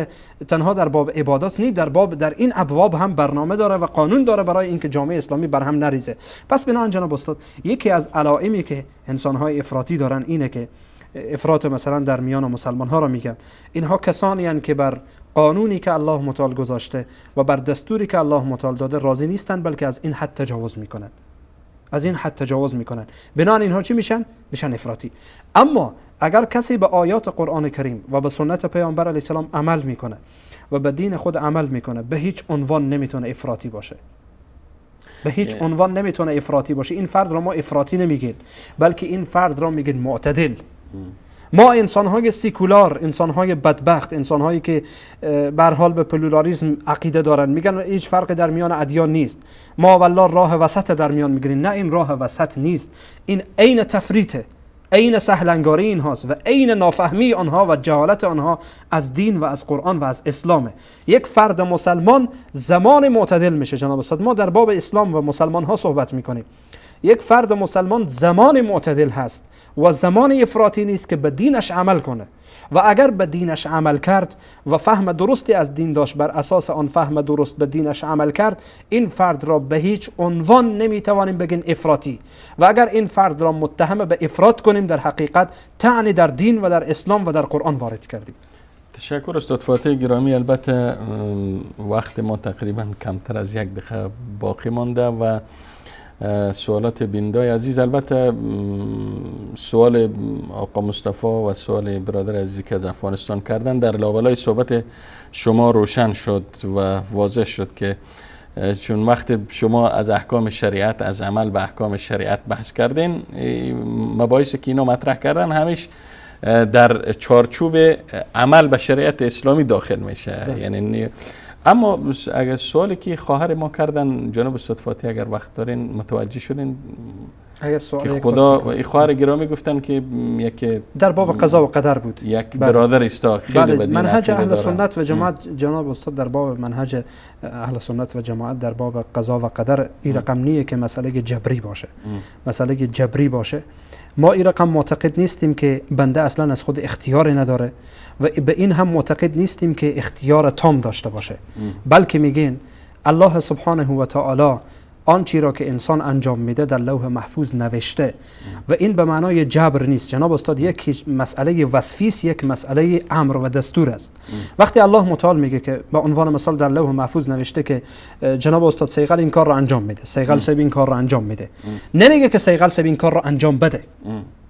تنها در باب عبادات نیست، در باب در این ابواب هم برنامه داره و قانون داره برای اینکه جامعه اسلامی برهم نریزه. پس بنابراین جناب استاد یکی از علائمی که انسان‌های افراطی دارن اینه که افراط مثلا در میان مسلمان ها را میگم، اینها کسانی هستند که بر قانونی که الله متعال گذاشته و بر دستوری که الله متعال داده راضی نیستند، بلکه از این حد تجاوز میکنن، از این حد تجاوز میکنن. بنابراین اینها چی میشن؟ میشن افراطی. اما اگر کسی به آیات قرآن کریم و به سنت پیامبر علیه السلام عمل میکنه و به دین خود عمل میکنه، به هیچ عنوان نمیتونه افراطی باشه. به هیچ عنوان نمیتونه افراطی باشه. این فرد را ما افراطی نمیگیم، بلکه این فرد را میگیم معتدل. ما انسان‌های سیکولار، انسان‌های بدبخت، انسان‌هایی که به هر حال به پلورالیسم عقیده دارن، میگن هیچ فرقی در میان ادیان نیست، ما والله راه وسط در میان میگیریم. نه، این راه وسط نیست. این عین تفریطه، عین سهلنگاری اینهاست و عین نافهمی آنها و جهالت آنها از دین و از قرآن و از اسلامه. یک فرد مسلمان زمان معتدل میشه. جناب استاد ما در باب اسلام و مسلمان ها صحبت میکنیم. یک فرد مسلمان زمان معتدل هست و زمان افراطی نیست که به دینش عمل کنه، و اگر به دینش عمل کرد و فهم درستی از دین داشت، بر اساس آن فهم درست به دینش عمل کرد، این فرد را به هیچ عنوان نمیتوانیم بگیم افراطی. و اگر این فرد را متهم به افراط کنیم، در حقیقت طعن در دین و در اسلام و در قرآن وارد کردیم. تشکر استاد فاتح گرامی. البته وقت ما تقریبا کمتر از یک دقیقه باقی مانده و سوالات بیندای عزیز. البته سوال آقا مصطفی و سوال برادر عزیزی که از افغانستان کردن در لابلای صحبت شما روشن شد و واضح شد که چون وقت شما از احکام شریعت، از عمل به احکام شریعت بحث کردین، مباحثی که اینا مطرح کردن همیش در چارچوب عمل به شریعت اسلامی داخل میشه. یعنی اما اگر سوالی که خواهر ما کردن جناب استاد فاتح، اگر وقت دارین متوجه شدین اگر سوال که خدا و خواهر گرامی گفتن که یک در باب قضا و قدر بود، یک برادر استا خیلی بدین منهج اهل سنت و جماعت. جناب استاد در باب منهج اهل سنت و جماعت در باب قضا و قدر این رقم نیه که مسئله جبری باشه. مسئله جبری باشه، ما این رقم معتقد نیستیم که بنده اصلا از خود اختیار نداره و به این هم معتقد نیستیم که اختیار تام داشته باشه، بلکه میگین الله سبحانه و تعالی آنچه را که انسان انجام میده در لوح محفوظ نوشته و این به معنای جبر نیست. جناب استاد یک مسئله وصفی است، یک مسئله امر و دستور است. وقتی الله متعال میگه که به عنوان مثال در لوح محفوظ نوشته که جناب استاد سیغل این کار را انجام میده، سیغل صاحب این کار را انجام میده، نمیگه که سیغل صاحب این کار را انجام بده.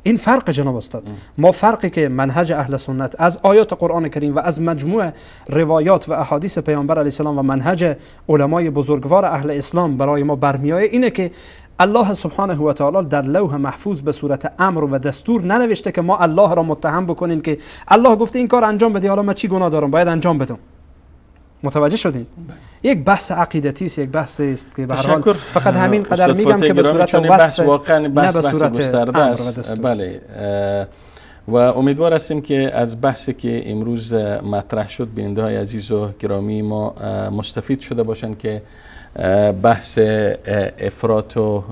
این فرق جناب استاد، ما فرقی که منهج اهل سنت از آیات قرآن کریم و از مجموع روایات و احادیث پیامبر علیه السلام و منهج علمای بزرگوار اهل اسلام برای ما برمیآید اینه که الله سبحانه و تعالی در لوح محفوظ به صورت امر و دستور ننوشته که ما الله را متهم بکنیم که الله گفته این کار انجام بده، حالا من چی گناه دارم باید انجام بدم. متوجه شدین؟ یک بحث عقیدتی است، یک بحث است که به هر حال فقط همین قدر میگم که به صورت وصف، واقعا بحث گسترده است. بله، و امیدوار هستیم که از بحثی که امروز مطرح شد بیننده های عزیز و گرامی ما مستفید شده باشند که بحث افراط و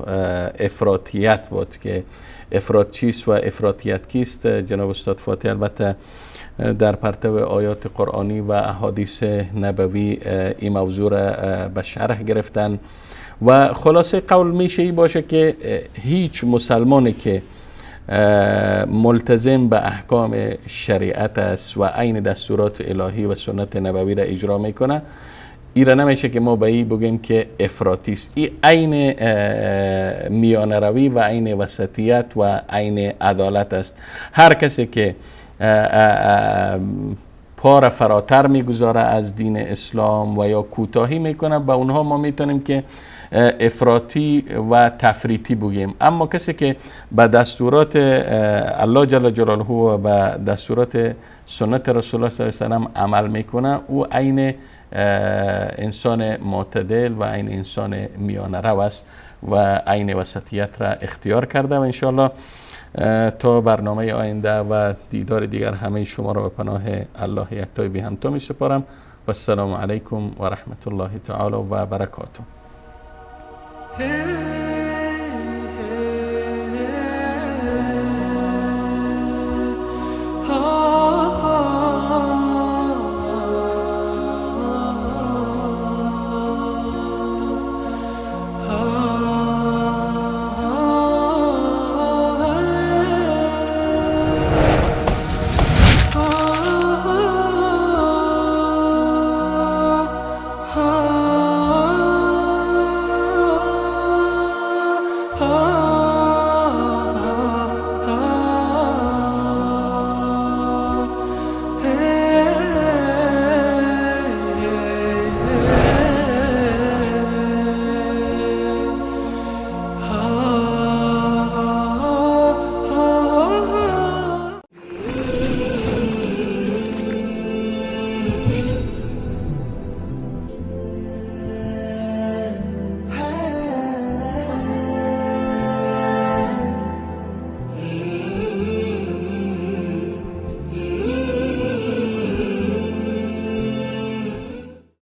افراطیت بود که افراط چیست و افراطیت کیست. جناب استاد فاتح البته در پرتو آیات قرآنی و احادیث نبوی این موضوع را به شرح گرفتن و خلاصه قول میشه ای باشه که هیچ مسلمانی که ملتزم به احکام شریعت است و عین دستورات الهی و سنت نبوی را اجرا میکنه، ای را نمیشه که ما به این بگیم که افراطی است. این عین میانه روی و عین وسطیت و عین عدالت است. هر کسی که پا را فراتر میگذاره از دین اسلام و یا کوتاهی میکنه، به اونها ما میتونیم که افراطی و تفریطی بگیم. اما کسی که به دستورات الله جل جلاله و به دستورات سنت رسول الله صلی الله علیه و سلم عمل میکنه، او عین انسان معتدل و عین انسان میانه رو است و عین وسطیت را اختیار کرده. و انشاءالله تا برنامه آینده و دیدار دیگر همه شما را به پناه الله یکتای بی همتا می سپارم. و السلام علیکم و رحمت الله تعالی و برکاته.